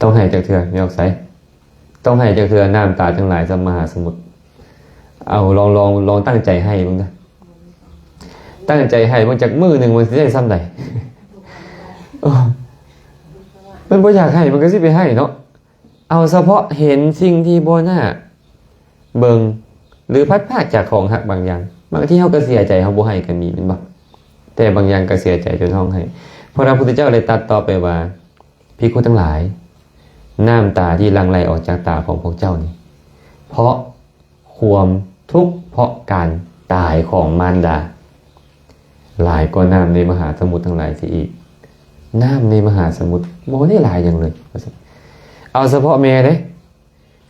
ຕ້ອງໄຫ້ຈັກເທື່ອ? ແມ່ນອອກໃສ? ຕ້ອງໄຫ້ຈັກເທື່ອ ນ້ຳຕາທັງຫຼາຍສ່ຳມະຫາສະໝຸດ? ເອົາ ລອງ ລອງ ລອງຕັ້ງໃຈໄຫ້ເບິ່ງເດີ້. ຕັ້ງໃຈໄຫ້ເບິ່ງຈັກມື້ໜຶ່ງ ມັນຊິໄດ້ສ່ຳໃດ? ໂອ້ ມັນບໍ່ຢາກໄຫ້ ມັນກໍຊິໄປໄຫ້ເນາະ. ເອົາສະເພາະເຫັນສິ່ງທີ່ບໍ່ໜ້າເບິ່ງ ຫຼື ພັດພາກຈາກຂອງຮັກບາງຢ່າງ, ບາງທີເຮົາກໍເສຍໃຈ ເຮົາບໍ່ໄຫ້ກໍມີ ແມ່ນບໍ່? ແຕ່ບາງຢ່າງກໍເສຍໃຈຈົນຮ້ອງໄຫ້. ພະນະພຸດທະເຈົ້າໄດ້ຕັດຕໍ່ໄປວ່າ, ພິກຂຸທັງຫຼາຍ, ນ້ຳຕາທີ່ຫຼັ່ງໄຫຼອອກຈາກຕາຂອງພວກເຈົ້ານີ້ ເພາະຄວາມທຸກເພາະການຕາຍຂອງມານດາ ຫຼາຍກວ່ານ້ຳໃນມະຫາສະໝຸດທັງຫຼາຍເສຍອີກ. ນ້ຳໃນມະຫາສະໝຸດບໍ່ໄດ້ຫຼາຍຫຍັງເລີຍ. ເອົາສະເພາະແມ່ເດ້,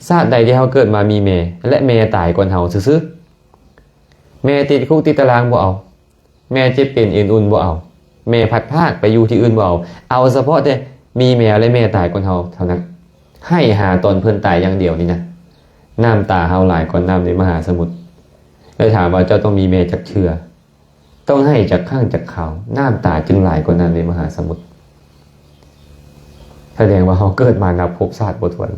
ຊາດໃດທີ່ເຮົາເກີດມາມີແມ່ ແລະ ແມ່ຕາຍກ່ອນເຮົາຊື່ໆ, ແມ່ຕິດຄຸກຕິດຕາລາງບໍ່ເອົາ, ແມ່ເຈັບເປັນເອັນອຸ່ນບໍ່ເອົາ, ແມ່ພັດພາກໄປຢູ່ທີ່ອື່ນບໍ່ເອົາ, ເອົາສະເພາະແຕ່ມີແມ່ ແລະ ແມ່ຕາຍກ່ອນເຮົາເທົ່ານັ້ນ. ໄຫ້ຫາຕອນເພິ່ນຕາຍຢ່າງດຽວນີ້ນະ, ນ້ຳຕາເຮົາຫຼາຍກວ່ານ້ຳໃນມະຫາສະໝຸດ. ແລ້ວຖາມວ່າເຈົ້າຕ້ອງມີແມ່ຈັກເທື່ອ, ຕ້ອງໄຫ້ຈັກຄັ້ງຈັກຄາວ, ນ້ຳຕາຈຶ່ງຫຼາຍກວ່ານ້ຳໃນມະຫາສະໝຸດ? ສະແດງວ່າເຮົາເກີດມານັບພົບຊາດບໍ່ຖ້ວນ,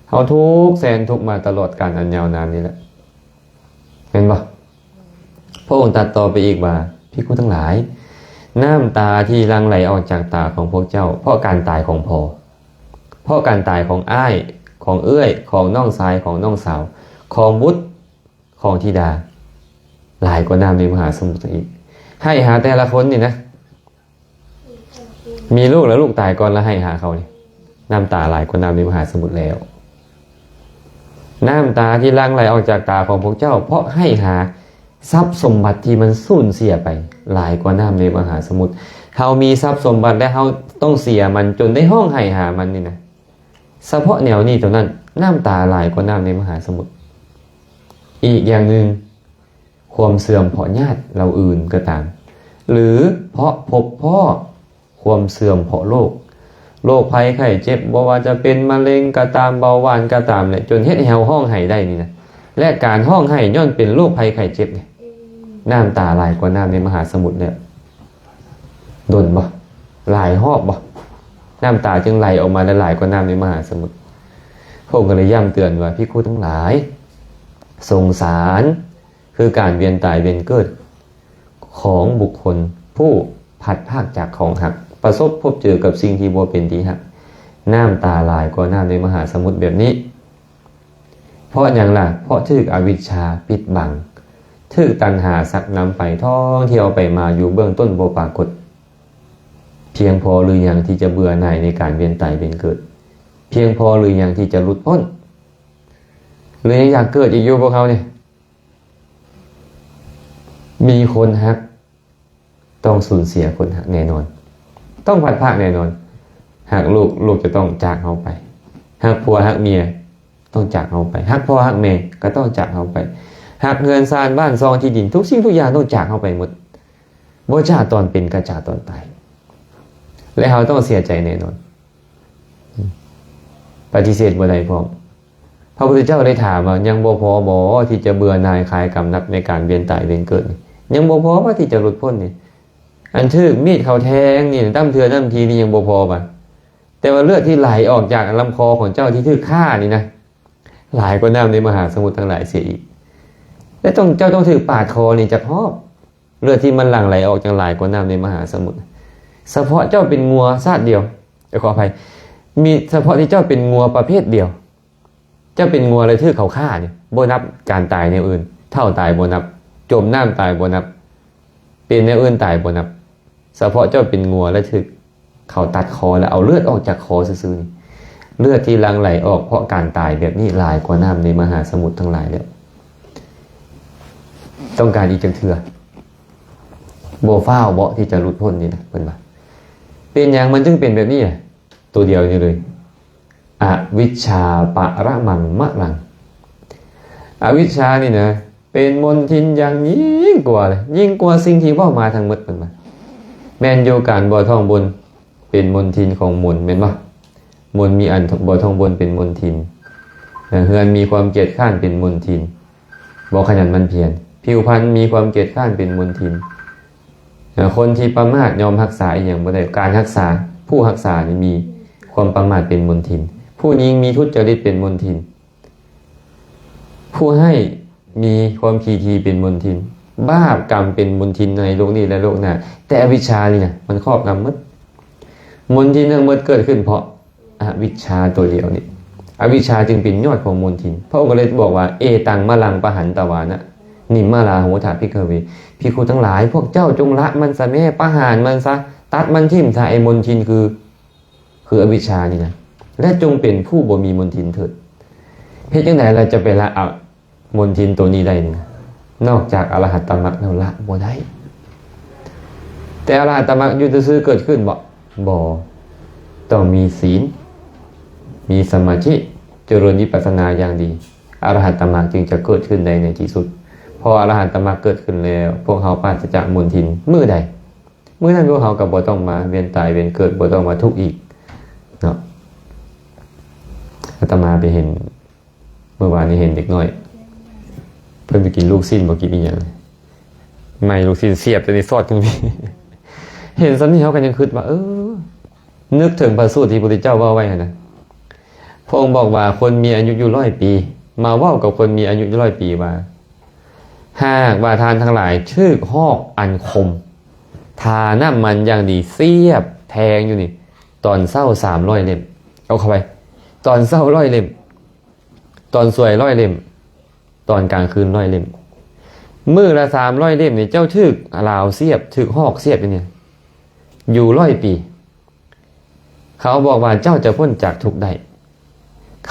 ເຮົາທຸກແສນທຸກມາຕະຫຼອດການອັນຍາວນານນີ້ແຫຼະ. ແມ່ນບໍ່? ພະອົງຕັດຕໍ່ໄປອີກວ່າ, ພິກຂຸທັງຫຼາຍ, ນ້ຳຕາທີ່ຫຼັ່ງໄຫຼອອກຈາກຕາຂອງພວກເຈົ້າ ເພາະການຕາຍຂອງພໍ່, ເພາະການຕາຍຂອງອ້າຍ, ຂອງເອື້ອຍ, ຂອງນ້ອງຊາຍ, ຂອງນ້ອງສາວ, ຂອງບຸດ, ຂອງທິດາ, ຫຼາຍກວ່ານ້ຳໃນມະຫາສະໝຸດອີກ. ໄຫ້ຫາແຕ່ລະຄົນນີ້ນະ, ມີລູກແລ້ວລູກຕາຍກ່ອນແລ້ວໄຫ້ຫາເຂົານີ້, ນ້ຳຕາຫຼາຍກວ່ານ້ຳໃນມະຫາສະໝຸດແລ້ວ. ນ້ຳຕາທີ່ຫຼັ່ງໄຫຼອອກຈາກຕາຂອງພວກເຈົ້າ ເພາະໄຫ້ຫາ ຊັບສົມບັດທີ່ມັນສູນເສຍໄປຫຼາຍກວ່ານ້ຳໃນມະຫາສະໝຸດ. ເຮົາມີຊັບສົມບັດແລະເຮົາຕ້ອງເສຍມັນຈົນໄດ້ຮ້ອງໄຫ້ຫາມັນນີ້ນະ. ສະເພາະແນວນີ້ເທົ່ານັ້ນ, ນ້ຳຕາຫຼາຍກວ່ານ້ຳໃນມະຫາສະໝຸດ. ອີກຢ່າງໜຶ່ງ, ຄວາມເສື່ອມເພາະຍາດເຫຼົ່າອື່ນກໍຕາມ ຫຼື ເພາະພົບພໍ້ ຄວາມເສື່ອມເພາະໂລກ, ໂລກໄພໄຂ້ເຈັບ, ບໍ່ວ່າຈະເປັນມະເລັງກໍຕາມ, ເບົາຫວານກໍຕາມ ແລະ ຈົນເຮັດໃຫ້ເຮົາຮ້ອງໄຫ້ໄດ້ນີ້ນະ. ແລະ ການຮ້ອງໄຫ້ຍ້ອນເປັນໂລກໄພໄຂ້ເຈັບນີ້, ນ້ຳຕາຫຼາຍກວ່ານ້ຳໃນມະຫາສະໝຸດແລ້ວ. ດົນບໍ່? ຫຼາຍຮອບບໍ່? ນ້ຳຕາຈຶ່ງໄຫຼອອກມາຫຼາຍກວ່ານ້ຳໃນມະຫາສະໝຸດ. ພະອົງກໍເລີຍຢ້ຳເຕືອນວ່າ, ພິກຂຸທັງຫຼາຍ, ສົງສານ ຄືການວຽນຕາຍວຽນເກີດຂອງບຸກຄົນຜູ້ພັດພາກຈາກຂອງຮັກ, ປະສົບພົບເຈີກັບສິ່ງທີ່ບໍ່ເປັນທີ່ຮັກ. ນ້ຳຕາຫຼາຍກວ່ານ້ຳໃນມະຫາສະໝຸດແບບນີ້. ເພາະຫຍັງລະ? ເພາະຖືກອະວິດຊາປິດບັງ, ຖືກຕັນຫາຊັກນຳໄປທ່ອງທ່ຽວໄປມາຢູ່ເບື້ອງຕົ້ນບໍ່ປາກົດ. ພຽງພໍຫຼືຍັງທີ່ຈະເບື່ອໜ່າຍໃນການວຽນຕາຍວຽນເກີດ? ພຽງພໍຫຼືຍັງທີ່ຈະຫຼຸດພົ້ນ? ຫຼືຍັງຢາກເກີດອີກຢູ່ພວກເຮົານີ້? ມີຄົນຮັກ, ຕ້ອງສູນເສຍຄົນຮັກແນ່ນອນ, ຕ້ອງພັດພາກແນ່ນອນ. ຮັກລູກ, ລູກຈະຕ້ອງຈາກເຮົາໄປ. ຮັກຜົວຮັກເມຍ, ຕ້ອງຈາກເຮົາໄປ. ຮັກພໍ່ຮັກແມ່, ກໍຕ້ອງຈາກເຮົາໄປ. ຮັກເຮືອນຊານບ້ານຊ່ອງທີ່ດິນ, ທຸກສິ່ງທຸກຢ່າງຕ້ອງຈາກເຮົາໄປໝົດ. ບໍ່ຈາກຕອນເປັນ, ກໍຈາກຕອນຕາຍ. ແລະ ເຮົາຕ້ອງເສຍໃຈແນ່ນອນ. ປະຕິເສດບໍ່ໄດ້ພ້ອມ. ພະພຸດທະເຈົ້າໄດ້ຖາມວ່າ, ຍັງບໍ່ພໍບໍ່ທີ່ຈະເບື່ອໜ່າຍຄາຍກຳໜັດໃນການວຽນຕາຍວຽນເກີດນີ້? ຍັງບໍ່ພໍບໍ່ທີ່ຈະຫຼຸດພົ້ນນີ້? ອັນຖືກມີດເຂົາແທງນີ້, ນ້ຳເທື່ອນ້ຳທີນີ້ ຍັງບໍ່ພໍບໍ່? ແຕ່ວ່າເລືອດທີ່ໄຫຼອອກຈາກລຳຄໍຂອງເຈົ້າທີ່ຖືກຂ້ານີ້ນະ, ຫຼາຍກວ່ານ້ຳໃນມະຫາສະໝຸດທັງຫຼາຍເສຍອີກ. ແລະ ຕ້ອງ, ເຈົ້າຕ້ອງຖືກປາດຄໍນີ້ຈັກຮອບ. ເລືອດທີ່ມັນຫຼັ່ງໄຫຼອອກຈັ່ງຫຼາຍກວ່ານ້ຳໃນມະຫາສະໝຸດ. ສະເພາະເຈົ້າເປັນງົວຊາດດຽວ, ເອີ ຂໍອະໄພ, ມີສະເພາະທີ່ເຈົ້າເປັນງົວປະເພດດຽວ, ເຈົ້າເປັນງົວແລະຖືກເຂົາຂ້ານີ້, ບໍ່ນັບການຕາຍແນວອື່ນ, ເຖົ້າຕາຍບໍ່ນັບ, ຈົມນ້ຳຕາຍບໍ່ນັບ, ເປັນແນວອື່ນຕາຍບໍ່ນັບ. ສະເພາະເຈົ້າເປັນງົວແລະຖືກ ເຂົາຕັດຄໍແລ້ວເອົາເລືອດອອກຈາກຄໍຊື່ໆນີ້, ເລືອດທີ່ຫຼັ່ງໄຫຼອອກເພາະການຕາຍແບບນີ້ຫຼາຍກວ່ານ້ຳໃນມະຫາສະໝຸດທັງຫຼາຍແລ້ວ. ຕ້ອງການອີກຈັກເທື່ອ? ບໍ່ຟ້າວເບາະທີ່ຈະຫຼຸດພົ້ນນີ້ນະ, ເພິ່ນວ່າ. ເປັນຫຍັງມັນຈຶ່ງເປັນແບບນີ້? ໂຕດຽວນີ້ເລີຍ, ອະວິດຊາປະລະມັງມະລັງ. ອະວິດຊານີ້ນະ ເປັນມົນທິນຢ່າງຍິ່ງກວ່າເລີຍ, ຍິ່ງກວ່າສິ່ງທີ່ເວົ້າມາທັງໝົດ, ເພິ່ນວ່າ. ແມ່ນຢູ່ ການບໍ່ທ້ອງບົ່ນເປັນມົນທິນຂອງມົນ, ແມ່ນບໍ່? ມົນມີອັນບໍ່ທ້ອງບົ່ນເປັນມົນທິນ, ເຮືອນມີຄວາມກຽດຄ້ານເປັນມົນທິນ, ບໍ່ຂະຫຍັນໝັ່ນພຽນ, ຜິວພັນມີຄວາມກຽດຄ້ານເປັນມົນທິນ, ຄົນທີ່ປະໝາດຍອມຮັກສາອີ່ຫຍັງບໍ່ໄດ້, ການຮັກສາ, ຜູ້ຮັກສານີ້ມີຄວາມປະໝາດເປັນມົນທິນ, ຜູ້ຍິງມີທຸດຈະລິດເປັນມົນທິນ. ຜູ້ໃຫ້ມີຄວາມຂີ້ຖີ່ເປັນມົນທິນ, ບາບກຳເປັນມົນທິນໃນໂລກນີ້ ແລະ ໂລກໜ້າ, ແຕ່ອະວິດຊານີ້ນະ ມັນຄອບງຳໝົດ. ມົນທິນທັງໝົດເກີດຂຶ້ນເພາະອະວິດຊາຕົວດຽວນີ້. ອະວິດຊາຈຶ່ງເປັນຍອດຂອງມົນທິນ. ພະອົງກໍເລີຍບອກວ່າ, ເອຕັງມະລັງປະຫັນຕະວານະ ນິມມະລາໂຫທະ ພິກຂະເວ. ພິກຂຸທັງຫຼາຍ, ພວກເຈົ້າຈົ່ງລະມັນຊະແມ້, ປະຫານມັນຊະ, ຕັດມັນຖິ້ມຊະ, ໄອ້ມົນທິນຄື ຄືອະວິດຊານີ້ນະ, ແລະ ຈົ່ງເປັນຜູ້ບໍ່ມີມົນທິນເຖີດ. ເຮັດຈັ່ງໃດລະຈະໄປລະເອົາມົນທິນໂຕນີ້ໄດ້ນີ້ນະ? ນອກຈາກອະລະຫັດຕະມັກແລ້ວລະບໍ່ໄດ້. ແຕ່ອະລະຫັດຕະມັກຢູ່ຊື່ໆເກີດຂຶ້ນບໍ່? ບໍ່. ຕ້ອງມີສີນ, ມີສະມາທິ, ຈະເລີນວິປັດສະນາຢ່າງດີ, ອະລະຫັດຕະມັກຈຶ່ງຈະເກີດຂຶ້ນໄດ້ໃນທີ່ສຸດ. ເພາະອະລະຫັດຕະມັກເກີດຂຶ້ນແລ້ວ, ພວກເຮົາປາສະຈາກມົນທິນມື້ໃດ? ມື້ນັ້ນພວກເຮົາກໍບໍ່ຕ້ອງມາວຽນຕາຍວຽນເກີດ, ບໍ່ຕ້ອງມາທຸກອີກເນາະ. ອາດຕະມາໄປເຫັນ, ເມື່ອວານນີ້ເຫັນເດັກນ້ອຍ ເພິ່ນໄປກິນລູກຊີ້ນ, ບໍ່ກິນອີ່ຫຍັງ, ໄມ້ລູກຊີ້ນສຽບຕົວນີ້ສອດຂຶ້ນມາ. ເຫັນສ່ຳນີ້ເຮົາກໍຍັງຄິດວ່າ, ເອີ, ນຶກເຖິງພະສູດທີ່ພະພຸດທະເຈົ້າເວົ້າໄວ້ຫັ້ນນະ. ພະອົງບອກວ່າຄົນມີອາຍຸຢູ່ຮ້ອຍປີ, ມາເວົ້າກັບຄົນມີອາຍຸຢູ່ຮ້ອຍປີວ່າ, ຫາກວ່າທ່ານທັງຫຼາຍຖືກຫອກອັນຄົມ ທານ້ຳມັນຢ່າງດີ, ສຽບແທງຢູ່ນີ້, ຕອນເຊົ້າສາມຮ້ອຍເຫຼັ້ມ, ເອົາເຂົ້າໄປ, ຕອນເຊົ້າຮ້ອຍເຫຼັ້ມ, ຕອນສວຍຮ້ອຍເຫຼັ້ມ, ຕອນກາງຄືນຮ້ອຍເຫຼັ້ມ, ມື້ລະສາມຮ້ອຍເຫຼັ້ມນີ້, ເຈົ້າຖືກລາວສຽບ, ຖືກຫອກສຽບຢູ່ນີ້ ຢູ່ຮ້ອຍປີ. ເຂົາບອກວ່າເຈົ້າຈະພົ້ນຈາກທຸກໄດ້.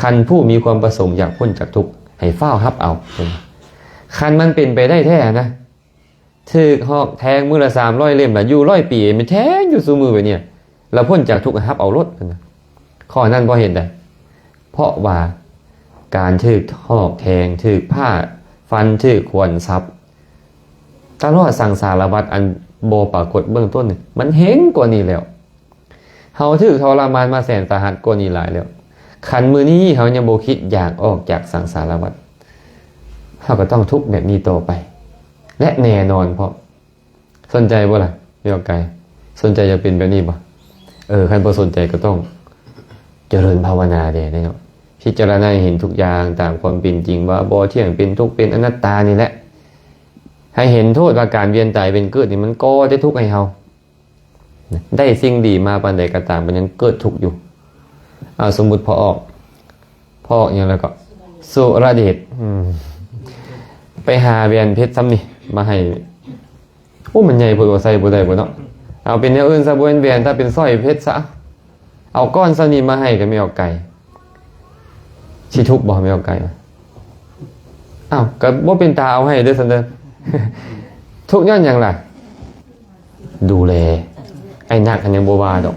ຄັນຜູ້ມີຄວາມປະສົງຢາກພົ້ນຈາກທຸກ, ໃຫ້ຟ້າວຮັບເອົາ. ຄັນມັນເປັນໄປໄດ້ແທ້ນະ, ຖືກຫອກແທງມື້ລະສາມຮ້ອຍເຫຼັ້ມ ລະຢູ່ຮ້ອຍປີ ມັນແທງຢູ່ຊຸມື້ແບບນີ້ ລະພົ້ນຈາກທຸກ ຮັບເອົາໂລດ. ເພິ່ນວ່າ ຂໍ້ນັ້ນເພາະເຫດໃດ? ເພາະວ່າການຖືກຫອກແທງ, ຖືກພ້າຟັນ, ຖືກຂວນສັບ ຕະຫຼອດສັງສາລະວັດອັນບໍ່ປາກົດເບື້ອງຕົ້ນນີ້ ມັນເຮັງກວ່ານີ້ແລ້ວ. ເຮົາຖືກທໍລະມານມາແສນສາຫັດກວ່ານີ້ຫຼາຍແລ້ວ. ຄັນມື້ນີ້ເຮົາຍັງບໍ່ຄິດຢາກອອກຈາກສັງສາລະວັດ, ເຮົາກໍຕ້ອງທຸກແບບນີ້ຕໍ່ໄປ ແລະ ແນ່ນອນພ້ອມ. ສົນໃຈບໍ່ລະ? ເອີ ໄກ ສົນໃຈຢາກເປັນແບບນີ້ບໍ່? ເອີ ຄັນບໍ່ສົນໃຈກໍຕ້ອງຈະເລີນພາວະນາແດ່ເນາະ, ພິຈາລະນາໃຫ້ເຫັນທຸກຢ່າງຕາມຄວາມເປັນຈິງ ວ່າບໍ່ທ່ຽງ, ເປັນທຸກ, ເປັນອະນັດຕານີ້ແຫຼະ. ໃຫ້ເຫັນໂທດວ່າການວຽນຕາຍເປັນເກີດນີ້ ມັນກໍ່ແຕ່ທຸກໃຫ້ເຮົາ. ໄດ້ສິ່ງດີມາປານໃດກໍຕາມ ມັນຍັງເກີດທຸກຢູ່. ເອົາ ສົມມຸດພໍ່ອອກ, ພໍ່ອອກຫຍັງແລ້ວກໍ ສຸລະເດດ ອືມ ໄປຫາແຫວນເພັດສ່ຳນີ້ມາໃຫ້. ໂອ້ ມັນໃຫຍ່ໂພດ ວ່າໃສ່ບໍ່ໄດ້ບໍ່ເນາະ. ເອົາເປັນແນວອື່ນຊະ, ບໍ່ແມ່ນແຫວນ, ຖ້າເປັນສ້ອຍເພັດຊະ. ເອົາກ້ອນສ່ຳນີ້ມາໃຫ້ກໍແມ່ອອກໄກ່. ຊິທຸກບໍ່ແມ່ອອກໄກ່? ອ້າວ ກໍບໍ່ເປັນຕາເອົາໃຫ້ເດີ້ຊັ້ນເດີ້. ທຸກຍ້ອນຫຍັງລະ? ດູແລ. ໄອ້ໜັກຫັ້ນຍັງບໍ່ວ່າດອກ,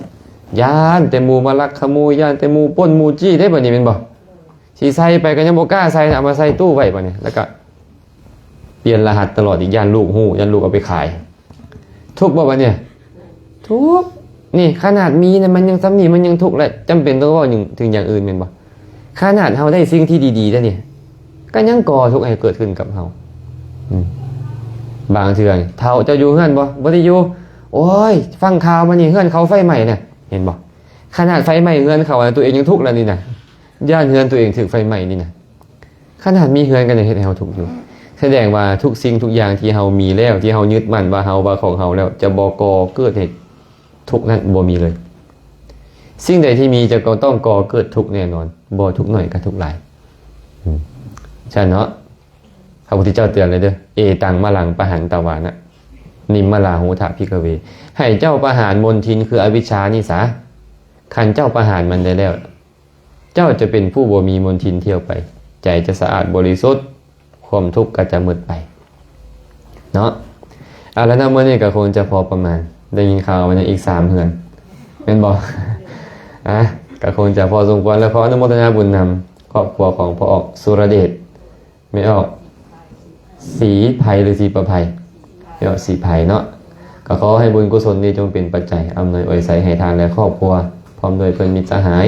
ຢ້ານແຕ່ໝູ່ມາລັກຂະໂມຍ, ຢ້ານແຕ່ໝູ່ປຸ້ນໝູ່ຈີ້ເດ້ ບັດນີ້ແມ່ນບໍ່? ຊິໃສ່ໄປກໍຍັງບໍ່ກ້າໃສ່ນະ, ເອົາມາໃສ່ຕູ້ໄວ້ບັດນີ້ ແລ້ວກໍປ່ຽນລະຫັດຕະຫຼອດອີກ, ຢ້ານລູກຮູ້, ຢ້ານລູກເອົາໄປຂາຍ. ທຸກບໍ່ບັດນີ້? ທຸກ. ນີ້ຂະໜາດມີນະ ມັນຍັງສ່ຳນີ້ ມັນຍັງທຸກ ແລະ ຈຳເປັນຕ້ອງເວົ້າຫຍັງເຖິງຢ່າງອື່ນແມ່ນບໍ່? ຂະໜາດເຮົາໄດ້ສິ່ງທີ່ດີໆແລ້ວນີ້ ກໍຍັງກໍ່ທຸກໃຫ້ເກີດຂຶ້ນກັບເຮົາ. ອືມ ບາງເທື່ອນີ້ ເຖົ້າ ເຈົ້າຢູ່ເຮືອນບໍ່? ບໍ່ໄດ້ຢູ່. ໂອ້ຍ ຟັງຂ່າວມານີ້ ເຮືອນເຂົາໄຟໄໝ້ນະ. ເຫັນບໍ່? ຂະໜາດໄຟໄໝ້ເຮືອນເຂົານະ ຕົວເອງຍັງທຸກແລ້ວນີ້ນະ, ຢ້ານເຮືອນຕົວເອງຖືກໄຟໄໝ້ນີ້ນະ. ຂະໜາດມີເຮືອນກໍຍັງເຮັດໃຫ້ເຮົາທຸກຢູ່. ສະແດງວ່າທຸກສິ່ງທຸກຢ່າງທີ່ເຮົາມີແລ້ວ, ທີ່ເຮົາຍຶດໝັ້ນວ່າເຮົາ, ວ່າຂອງເຮົາແລ້ວ, ຈະບໍ່ກໍ່ເກີດໃຫ້ທຸກນັ້ນ, ບໍ່ມີເລີຍ. ສິ່ງໃດທີ່ມີຈະກໍຕ້ອງກໍ່ເກີດທຸກແນ່ນອນ, ບໍ່ທຸກໜ້ອຍກໍທຸກຫຼາຍ. ອືມ ຊັ້ນເນາະ. ພະພຸດທະເຈົ້າເຕືອນເລີຍເດີ້, ເອຕັງມະລັງປະຫັນຕະວານະ ນິມມະລາໂຫທະ ພິກຂະເວ. ໃຫ້ເຈົ້າປະຫານມົນທິນຄືອະວິຊຊານີ້ສາ. ຄັນເຈົ້າປະຫານມັນໄດ້ແລ້ວ, ເຈົ້າຈະເປັນຜູ້ບໍ່ມີມົນທິນທ່ຽວໄປ, ໃຈຈະສະອາດບໍລິສຸດ, ຄວາມທຸກກໍຈະໝົດໄປເນາະ. ເອົາລະເນາະ, ມື້ນີ້ກໍຄົງຈະພໍປະມານ, ໄດ້ຍິນຂ່າວວ່າຍັງອີກສາມເຮືອນ ແມ່ນບໍ່? ອ່ະ ກໍຄົງຈະພໍສົມຄວນ ແລະ ຂໍອະນຸໂມທະນາບຸນນຳຄອບຄົວຂອງພໍ່ອອກ ສຸລະເດດ, ແມ່ອອກ ສີໄພ ຫຼື ສີປະໄພ? ແມ່ອອກ ສີໄພເນາະ. ກໍຂໍໃຫ້ບຸນກຸສົນນີ້ຈົ່ງເປັນປັດໄຈອຳນວຍອວຍໄຊໃຫ້ທ່ານ ແລະ ຄອບຄົວ ພ້ອມດ້ວຍເພື່ອນມິດສະຫາຍ,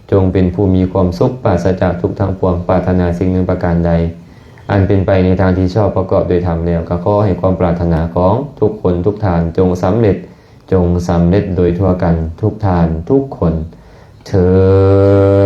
ຈົ່ງເປັນຜູ້ມີຄວາມສຸກ ປາສະຈາກທຸກທັງປວງ, ປາດຖະໜາສິ່ງໜຶ່ງປະການໃດ ອັນເປັນໄປໃນທາງທີ່ຊອບປະກອບດ້ວຍທຳແລ້ວ, ກໍຂໍໃຫ້ຄວາມປາດຖະໜາຂອງທຸກຄົນທຸກທ່ານຈົ່ງສຳເລັດ, ຈົ່ງສຳເລັດໂດຍທົ່ວກັນທຸກທ່ານທຸກຄົນເທີ້ນ.